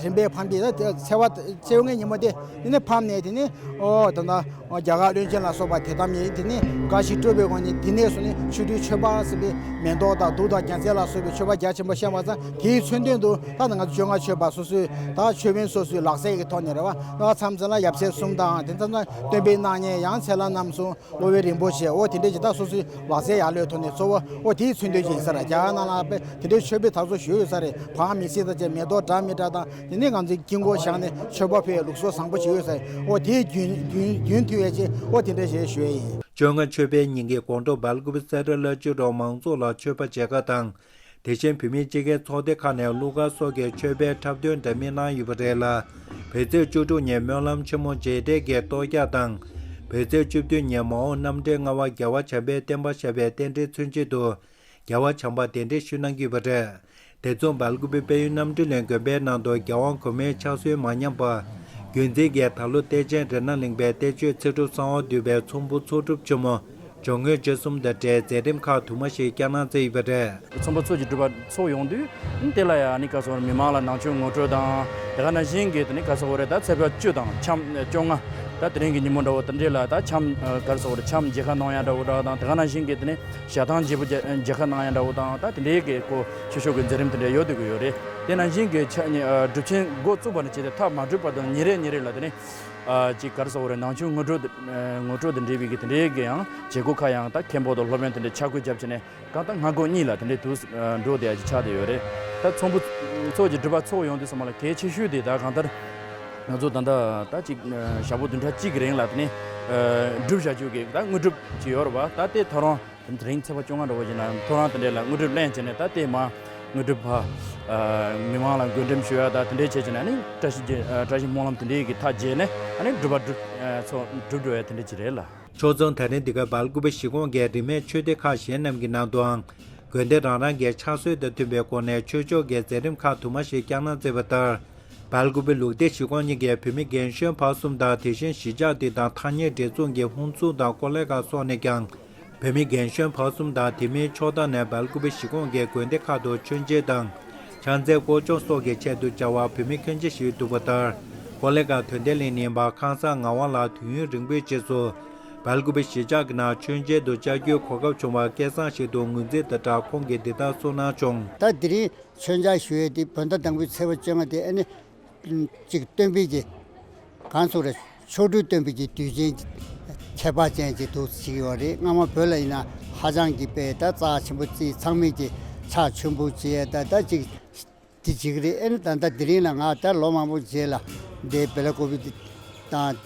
རིམ་པས་ཕམ་པའི་ཚེ་བ་བཅོ་ལྔའི་ཉིན་མོ་དེ་དེ་ནི་ཕམ་ནས་དེ་ནི་ད་ལྟ། རྒྱ་གར་བློན་ཆེན་ལ་སོགས་པ་དད་དམ་ཡིན། དེ་ནས་དགའ་ཞིང་སྤྲོ་བའི་ངང་ནས་འདི་ནས་བཟུང་ནས་ཆོ་འཕྲུལ་མཆོད་པ་ཟེར་བའི་མེ་ཏོག་དང་གདུགས་དང་རྒྱལ་མཚན་ལ་སོགས་པའི་ མཆོད་པ་རྒྱ་ཆེན་པོ་བཤམས་པ་ཙང་དེའི་མཚོན་དོན་དུ་ད་ང་ཚོ་བཅོ་ལྔ་མཆོད་པ་སོ་སོའི་ད་མཆོད་དཔོན་སོ་སོའི་ལག་རྩལ་གྱི་ཐོག་ནས་རེད་བ། ད་མཚམས་མཚམས་ལ་ཡབ་སྲས་གསུམ་དང་དེ་མཚམས་མཚམས་སྟོན་པའི་སྣང་བརྙན། ཡང་ཚེ་ལྷ་རྣམ་གསུམ། སློབ་དཔོན་རིན་པོ་ཆེ། འོ་དེ་འདྲས་ཀྱི་ད་སོ་སོའི་ལག་རྩལ་ཡར་ལོའི་ཐོག་ནས་གཙོ་བོ་འོ་དེའི་མཚོན་དོན་ཅིག་ཡིན་ས་རེད། རྒྱ་གར་ནང་ལ་དཔེ་དེ་འདྲའི་མཆོད་པའི་དར་ཚོགས་ཞུ་ཡོད་ས་རེད། བག་མི་སྲིད་ད་ཅེས་མེ་ཏོག་འདྲ་མི་འདྲ་དང་དེ་ནས་ང་ཚོའི་དཀྱིལ་འཁོར་བཞག་ནས་མཆོད་པ་ཕུལ་བའི་ལུགས་སྲོལ་བཟང་པོ་ཞིག་ཡོད་ས་རེད། འོ་དེའི་རྒྱུན་རྒྱུན་རྒྱུན་མཐུད་ཡས་ཅིག་འོ་དེ་འདྲས་ཞེས་ཞུ་ཡས་ཡིན། བཅོ་ལྔ་མཆོད་པའི་ཉིན་གྱི་དགོང་དྲོ་སྦེལ་ཀོབ་སེ་ར་བླ་སྤྱི་རུ་མང་ཚོགས་ལ་མཆོད་པ་མཇལ་ཁ་དང་། དེ་བཞིན་བོད་མིའི་སྤྱི་སྒེར་ཚོགས་སྡེ་ཁག་ནས་གླུ་གར་སོགས་ཀྱི་མཆོད་པའི་འཁྲབ་སྟོན་འདྲ་མིན་གནང་ཡོད་པ་རེད་ལ། བོད་ཚེས་བཅུ་དྲུག་ཉིན་སྨོན་ལམ་ཆེན་མོ་རྗེས་དྲན་གྱི་གཏོར་རྒྱག་དང་། བོད་ཚེས་བཅུ་བདུན་ཉིན་མ་འོངས་རྣམ་འདྲེན་ལྔ་པ་རྒྱལ་བ་བྱམས་པའི་བསྟན་པ་ཞབས་པའི་རྟེན་འབྲེལ་མཚོན་ཆེད་དུ། རྒྱལ་བ་བྱམས་པ་གདན་འདྲེན་ཞུ་གནང་གི་ཡོད་པ་རེད། དེ་མཚུངས་སྦེལ་ཀོབ་དཔལ་ཡུལ་རྣམ་གྲོལ་གླིང་དགོན་པའི་ནང་དུ་རྒྱལ་དབང་གོང་མའི་ཕྱག་སྲོལ་མ་ཉམས་པར། རྒྱུན་འཛིན་གྱིས་ད་ལོ་གཏེར་ཆེན་རཏྣ་གླིང་པའི་གཏེར་ཆོས་ཚེ་སྒྲུབ་གསང་བ་འདུས་པའི་ཚོམ་བུ་ཚོགས་སྒྲུབ་ཆེན་མོ་སྦྱོར་དངོས་རྗེས་གསུམ་དང་འབྲེལ་མཛད་རིམ་ཁག་དུ་མ་ཞིག་བསྐྱངས་གནང་མཛད་ཡོད་པ་རེད། ཚོམ་བུ་ཚོགས་ཀྱི་སྒྲུབ་པ་ཚོགས་ཡོང་དུས་དེ་ལ་ཡང་ནི་ག་རེ་ཟེར་དགོས་རེད། མི་མང་ལ་ནང་ཆོས་ངོ་སྤྲོད་དང་དེ་ག་ནང་བཞིན་གྱི་དེ་ནི་ག་རེ་ཟེར་དགོས་རེད། ད་ཚེས་པ་བཅུ་དང་འཆམ་བཅོ་ལྔ་ད་དེ་རིང་གི་ཉིན་མོ་འདྲ་བོ་དེ་འདྲས་ལ་ད་འཆམ་ག་རེ་ཟེར་དགོས་རེད། འཆམ་མཇལ་ཁ་གནང་ཡ་འདྲ་བོ་འདྲ་དང་དེ་ག་ནང་བཞིན་གྱི་དེ་ནི་ཞལ་ཐང་བརྗེ་པོ་མཇལ་མཇལ་ཁ་གནང་ཡ་འདྲ་བོ་དང་ད་དེ་འདྲའི་གི་ཁོ་ཆོས་ཕྱོགས་ཀྱི་མཛད་རིམ་དེ་འདྲ་ཡོད་སྡོད་ཀྱི་ཡོད་རེད། དེ་ནང་བཞིན་གྱི་ཆ་ནི་སྒྲུབ་ཆེན་འགོ་བཙུགས་པ་ནས་བྱས་ཏེ་མཐའ་མ་གྲུབ་བར་དུ་ཉིན་རེ་ཉིན་རེ་ལ་དེ་ནི་ཅིག་ག་རེ་ཟེར་དགོས་རེད། ནང་ཆོས་ངོ་སྤྲོད་དེ་ངོ་སྤྲོད་དང་འབྲེལ་བའི་གི་དེ་འདྲའི་གི་ཡང་བྱེད་སྒོ་ཁག་ཡང་ད་མཁན་པོ་དང་སློབ་དཔོན་དེ་འདྲའི་ཕྱག་སྐུལ་བརྒྱབ་བྱས་ནས་གང་ལྟར་སྔ་དགོང་གཉིས་ལ་དེ་འདྲའི་དུས་འགྲོ་བསྡད་ཡ་ཅིག་ཆགས་བསྡད་ཡོད་རེད། ད་ཚོམ་བུ་ཚོགས་ཀྱི་སྒྲུབ་པ་ཚོགས་ཡོང་དུས་ཙམ་པ་ལ་གལ་ཆེ་ཤོས་དེ་ད་གང་ལྟར་ང་ཚོ་ད་ལྟ་ད་ཅིག་ཞག་པོ་བདུན་ཕྲག་གཅིག་གི་རིང་ལ་དེ་ནི་སྒྲུབ་བྱ་རྒྱུ་གི་ད་དངོས་གྲུབ་ཅིག་ཡོད་རེད་པ། ད་དེ་ཐོ་རངས་དེ་རིང་ཚེས་པ་བཅོ་ལྔ་འདྲ་བོ་ཡིན་ན་ཐོ་རངས་དེ་འདྲས་ལ་དངོས་གྲུབ་ལེན་བྱས་ནས་ད་དེ་མ་དངོས་གྲུབ་ཕ་མི་མང་ལ་བགོ་འགྲེམས་ཞུ་ཡ་ད་དེ་འདྲས་བྱས་བྱས་ནས་ནི་བཀྲ་ཤིས་རྗེ་བཀྲ་ཤིས་སྨོན་ལམ་དེ་འདྲས་ཀྱི་མཐའ་རྒྱས་ནས་ཨ་ནི་སྒྲུབ་པ་སྒྲུབ་ཚོགས་སྒྲུབ་འགྲོ་ཡ་དེ་འདྲས་ཅིག་རེད་ལ། ཆོས་ཚང་དེ་རིང་འདི་ག་སྦེལ་ཀོབ་གཞིས་ཁོངས་ཀྱི་རིས་མེད་ཆོས་སྡེ་ཁག་གཞན་རྣམས་ཀྱི་ནང་དུའང་དགོན་སྡེ་རང་རང་གི་ཕྱག་སྲོལ་དང་མཐུན་པའི་སྒོ་ནས་ཆོས་ཕྱོགས་ཀྱི་མཛད་རིམ་ཁག་དུ་མ་ཞིག་བསྐྱངས་གནང་མཛད་པ་ལྟར། སྦེལ་ཀོབ་ལུགས་བདེ་གཞིས་ཁོངས་གཉིས་ཀྱི་བོད་མི་རྒན་གཞོན་བར་གསུམ་དང་དེ་བཞིན་གཞིས་ཆགས་འདི་དང་ཐག་ཉེ་འབྲེལ་མཚུངས་ཀྱི་ཧུན་སུར་དང་ཀོ་ལེ་གྷལ་སོགས་ནས་ཀྱང་། བོད་མི་རྒན་གཞོན་བར་གསུམ་དང་དེ་མིན་ཕྱོགས་མཐའ་ནས་སྦེལ་ཀོབ་གཞིས་ཁོངས་ཀྱི་དགོན་སྡེ་ཁག་ཏུ་མཆོད་མཇལ་དང་། ཕྱག་འཚལ་སྐོར་སྐྱོད་སོགས་ཀྱི་ཆེད་དུ་བཅར་བ་བོད་མི་ཁྱོན་ཆེ་ཞིག་འདུག་པ་ལྟར། ཀོ་ལེ་གྷལ་དོན་ལྡན་གླིང་ནས་ཡིན་པ་ཁང་གསར་ངག་དབང་ལགས་དུས་ཡུན་རིང་པོའི་རྗེས་སུ། སྦེལ་ཀོབ་གཞིས་ཆགས་ཀྱི་ནང་མཆོད་མཇལ་དུ་བཅར་རྒྱུའི་གོ་སྐབས་བྱུང་བར་སྐལ་བཟང་ཞིག་ཏུ་ངོས་འཛིན་དང་སྦྲགས་ཁོང་གིས་འདི་ལྟར་གསུངས་གནང་བྱུང་། ད་དེ་རིང་མཆོད་མཇལ་ཞུ་ཡས་དེ་བོད་ཟླ་དང་པོའི་ཚེས་པ་བཅོ་ལྔ་དེ་ཨ་ནི། ཅིག་སྟོན་པའི་གི་གང་ཟེར་རེད། ཆོ་འཕྲུལ་སྟོན་པའི་གི་དུས་ཆེན་ཁྱད་པར་ཅན་ཅིག་འདུག་ཟེར་གྱི་ཡོད་རེད། སྔ་མ་བོད་ལ་ཡིན་ན་ཧ་ཅང་གི་དཔེ་ད་རྩ་ཆེན་པོ་བརྩི། ཚང་མས་ཀྱི་ཕྱག་མཆོད་འབུལ་བྱེད་ཡས་ད་ད་ཅིག་དེ་བྱེད་ཀྱི་རེད། ཨེ་ནི་ད་ལྟ་དེ་རིང་ལ་ང་ད་ལོ་མང་པོ་རྗེས་ལ་འདི་སྦེལ་ཀོབ་དང་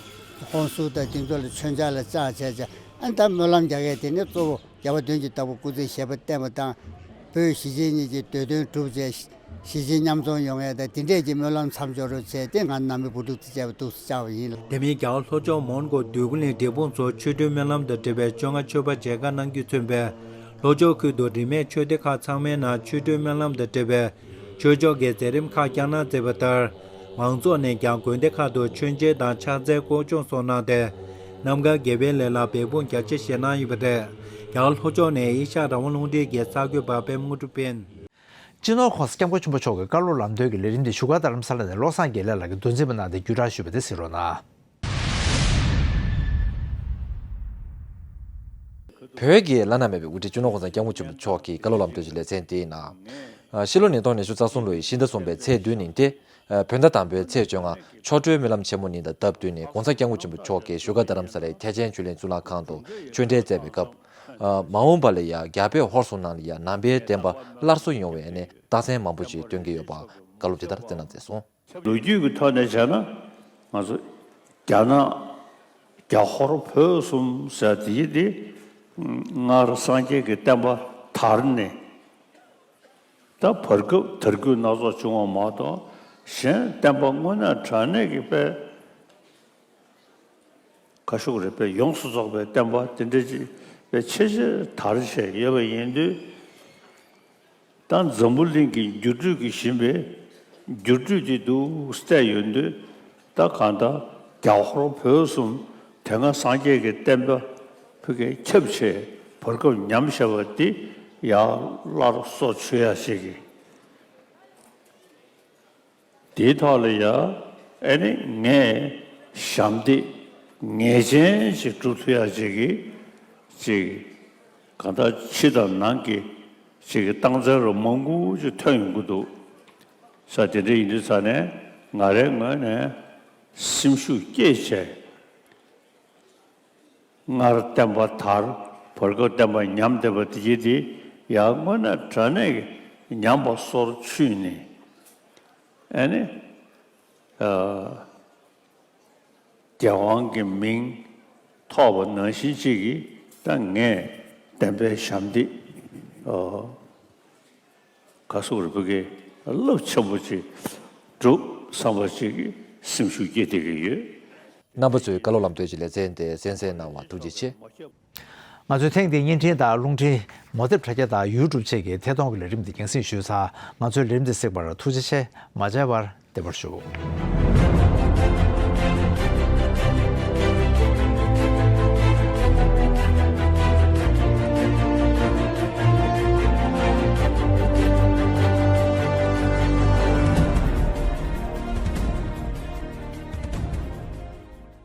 ཧུན་སུར་དང་དེ་ཚོ་ལ་མཆོད་མཇལ་ལ་བཅར་བྱས་བྱས། ཨ་ནི་ད་སྨོན་ལམ་རྒྱག་ཡས་དེ་ནི་གཙོ་བོ་རྒྱལ་བ་བདུན་གྱི་བདག་པོ་སྐུ་ཚེ་ཞབས་པད་བརྟན་པ་དང་། བོད་གཞིས་བྱེས་གཉིས་ཀྱི་འདོད་དོན་འགྲུབ་བྱས། གཞིས་བྱེས་མཉམ་འཛོམས་ཡོང་ཡས་དང་དེ་འདྲས་ཀྱི་སྨོན་ལམ་མཚམས་འཇོག་རོགས་བྱས་ཏེ་ང་ནང་མི་བུ་ཕྲུག་དང་བཅས་པ་འདུག་སེ་བཅར་བ་ཡིན། དེ་མིན་རྒྱ་གར་ལྷོ་ཕྱོགས་མོན་གྷོ་འདོད་རྒུ་གླིང་འབྲས་སྤུངས་སུ་ཆོ་འཕྲུལ་སྨོན་ལམ་དང་འབྲེལ་བའི་བཅོ་ལྔ་མཆོད་པ་མཇལ་ཁ་གནང་རྒྱུས་མཚོན་པའི་ལྷོ་ཕྱོགས་ཁུལ་དུ་རིས་མེད་ཆོས་སྡེ་ཁག་ཚང་མའི་ནང་ཆོ་འཕྲུལ་སྨོན་ལམ་དང་འབྲེལ་བའི་ཆོས་ཕྱོགས་ཀྱི་མཛད་རིམ་ཁག་བསྐྱངས་གནང་མཛད་པ་ལྟར། མང་ཚོགས་ནས་ཀྱང་དགོན་སྡེ་ཁག་ཏུ་མཆོད་མཇལ་དང་ཕྱག་འཚལ་སྐོར་སྐྱོད་སོགས་གནང་སྟེ། རྣམ་དཀར་དགེ་བའི་ལས་ལ་འབད་འབུངས་རྒྱ་ཆེ་བཞེས་གནང་ཡོད་པ་རེད། རྒྱ་གར་ལྷོ་ཕྱོགས་ནས་ཨེ་ཤ་ཡ་རང་དབང་རླུང་འཕྲིན་གྱི་གསར་འགོད་པ་པད་མ་དངོས་གྲུབ་ཕིན། སྤྱི་ནོར་༸གོང་ས་༸སྐྱབས་མགོན་ཆེན་པོ་མཆོག་གི་བཀའ་སློབ་ལམ་སྟོན་གྱི་ལས་རིམ་དེ་བཞུགས་སྒར་རྡ་རམ་ས་ལ་ནས་བློ་བཟང་དགེ་ལེགས་ལགས་ཀྱིས་མདོ་འཛིན་པ་གནང་སྟེ་བརྒྱུད་བསྒྲགས་ཞུས་པ་དེ་གཟིགས་རོགས་གནང་། བོད་ཀྱི་བླ་ན་མེད་པའི་དབུ་ཁྲིད་སྤྱི་ནོར་༸གོང་ས་༸སྐྱབས་མགོན་ཆེན་པོ་མཆོག་གི་བཀའ་སློབ་ལམ་སྟོན་གྱི་ལེ་ཚན་དེའི་ནང་། ཕྱི་ལོ་ཉིས་སྟོང་ཉི་ཤུ་རྩ་གསུམ་ལོའི་ཕྱི་ཟླ་གསུམ་པའི་ཚེས་བདུན་ཉིན་ཏེ། བོད་ཟླ་དང་པོའི་ཚེས་བཅོ་ལྔ་ཆོ་འཕྲུལ་སྨོན་ལམ་ཆེན་མོ་ཉིན་དང་སྟབས་བསྟུན་ནས་༸གོང་ས་༸སྐྱབས་མགོན་ཆེན་པོ་མཆོག་གིས་བཞུགས་སྒར་རྡ་རམ་ས་ལའི་ཐེག་ཆེན་ཆོས་གླིང་གཙུག་ལག་ཁང་དུ་ཆོས་འབྲེལ་མཛད་པའི་སྐབས། མ་འོངས་པ་ལ་ཡང་རྒྱ་བོད་ཧོར་གསུམ་ནང་ལ་ཡང་ནང་པའི་བསྟན་པ་སླར་གསོ་ཡོང་བའི་གནས་རྟགས་མཚན་མང་པོ་ཞིག་སྟོན་གྱི་ཡོད་པ་བཀའ་སློབ་དེ་ལྟར་སྩལ་གནང་མཛད་སོང་། ལོ་རྒྱུས་ཀྱི་ཐོག་ནས་བྱས་ན་ང་ཚོ་རྒྱ་ནག་རྒྱ་ཧོར་བོད་གསུམ་ཟེར་དེ་ཡི་དེ་སྔར་སངས་རྒྱས་ཀྱི་བསྟན་པ་དར་ནས། ད་བར་སྐབས་དར་རྒུད་སྣ་ཚོགས་བྱུང་བ་མ་གཏོགས་གཞན་བསྟན་པ་དངོས་གནས་དྲང་གནས་ཀྱི་དཔེ་ཁ་ཤུགས་རེད་པས་ཡོངས་སུ་རྫོགས་པའི་བསྟན་པ་དེ་འདྲ་ཅིག་དཔེ་ཆེ་ཆེར་དར་བྱས་ཡོད་པ་ཡིན་དུས། ད་འཛམ་བུ་གླིང་གི་འགྱུར་འགྲོས་ཀྱིས་ཟིན་པའི་འགྱུར་འགྲོས་དེ་འདུག་སེ་བལྟས་ཡོང་དུས། ད་གང་ལྟར་རྒྱ་ཧོར་བོད་གསུམ་དེ་སྔ་སངས་རྒྱས་ཀྱི་བསྟན་པ་ཕ་གིར་ཁྱབ་བྱས་བར་སྐབས་ཉམས་བཞག་པ་འདི་ཡར་སླར་གསོ་བཅུག་ཡ་ཞིག་གི། དེའི་ཐོག་ལ་ཡང་ཨེ་ནི་ངས་ཞབས་འདེགས་ངེས་ཅན་ཞིག་སྒྲུབ་ཐུབ་ཡ་ཅིག་གི་ཅིག་གང་ལྟར་ཕྱི་དང་ནང་གི་ ཅིག་གི་སྟངས་འཛིན་རུ་མང་པོ་ཅིག་ཐོན་ཡོང་གི་འདུག་ས། དེ་འདྲ་ཡིན་དུས་ཙ་ནས་ང་རའི་ངོས་ནས་སེམས་ཤུགས་བསྐྱེད་བྱས། སྔར་བསྟན་པ་དར། བར་སྐབས་བསྟན་པ་ཉམས་བསྡད་པ་དེ་གྱིས་དེ་ཡར་དངོས་གནས་དྲང་གནས་ཀྱི་ཉམས་པ་སོར་ཆུད་ནས། ཨ་ནི། ཨ། རྒྱལ་དབང་གི་མིང་ཐོགས་པ་ནང་བཞིན་ཅིག་གིས་ད་ངས་བསྟན་པའི་ཞབས་འདེགས། ཨ། ག་སོགས་རེ་བོད་ཀྱི་རླབས་ཆེན་པོ་ཅིག་སྒྲུབ་བསམ་པ་ཅིག་གིས་སེམས་ཤུགས་སྐྱེད་བསྡད་ཀྱི་ཡོད། རྣམ་པ་ཚོས་བཀའ་སློབ་ལམ་སྟོན་གྱི་ལེ་ཚན་དེ་གསན་གཟིགས་གནང་བར་ཐུགས་རྗེ་ཆེ། ང་ཚོས་ཐེངས་འདིའི་བརྙན་འཕྲིན་དང་རླུང་འཕྲིན། མ་དེབ་དྲ་རྒྱ་དང་ཡུ་ཊུབ་བཅས་ཀྱི་ཐད་གཏོང་གི་ལས་རིམ་འདི་རྒྱང་སྲིང་ཞུས་ཚར། ང་ཚོའི་ལས་རིམ་འདི་གཟིགས་པར་ཐུགས་རྗེ་ཆེ། མ་མཇལ་བར་བདེ་བར་བཞུགས།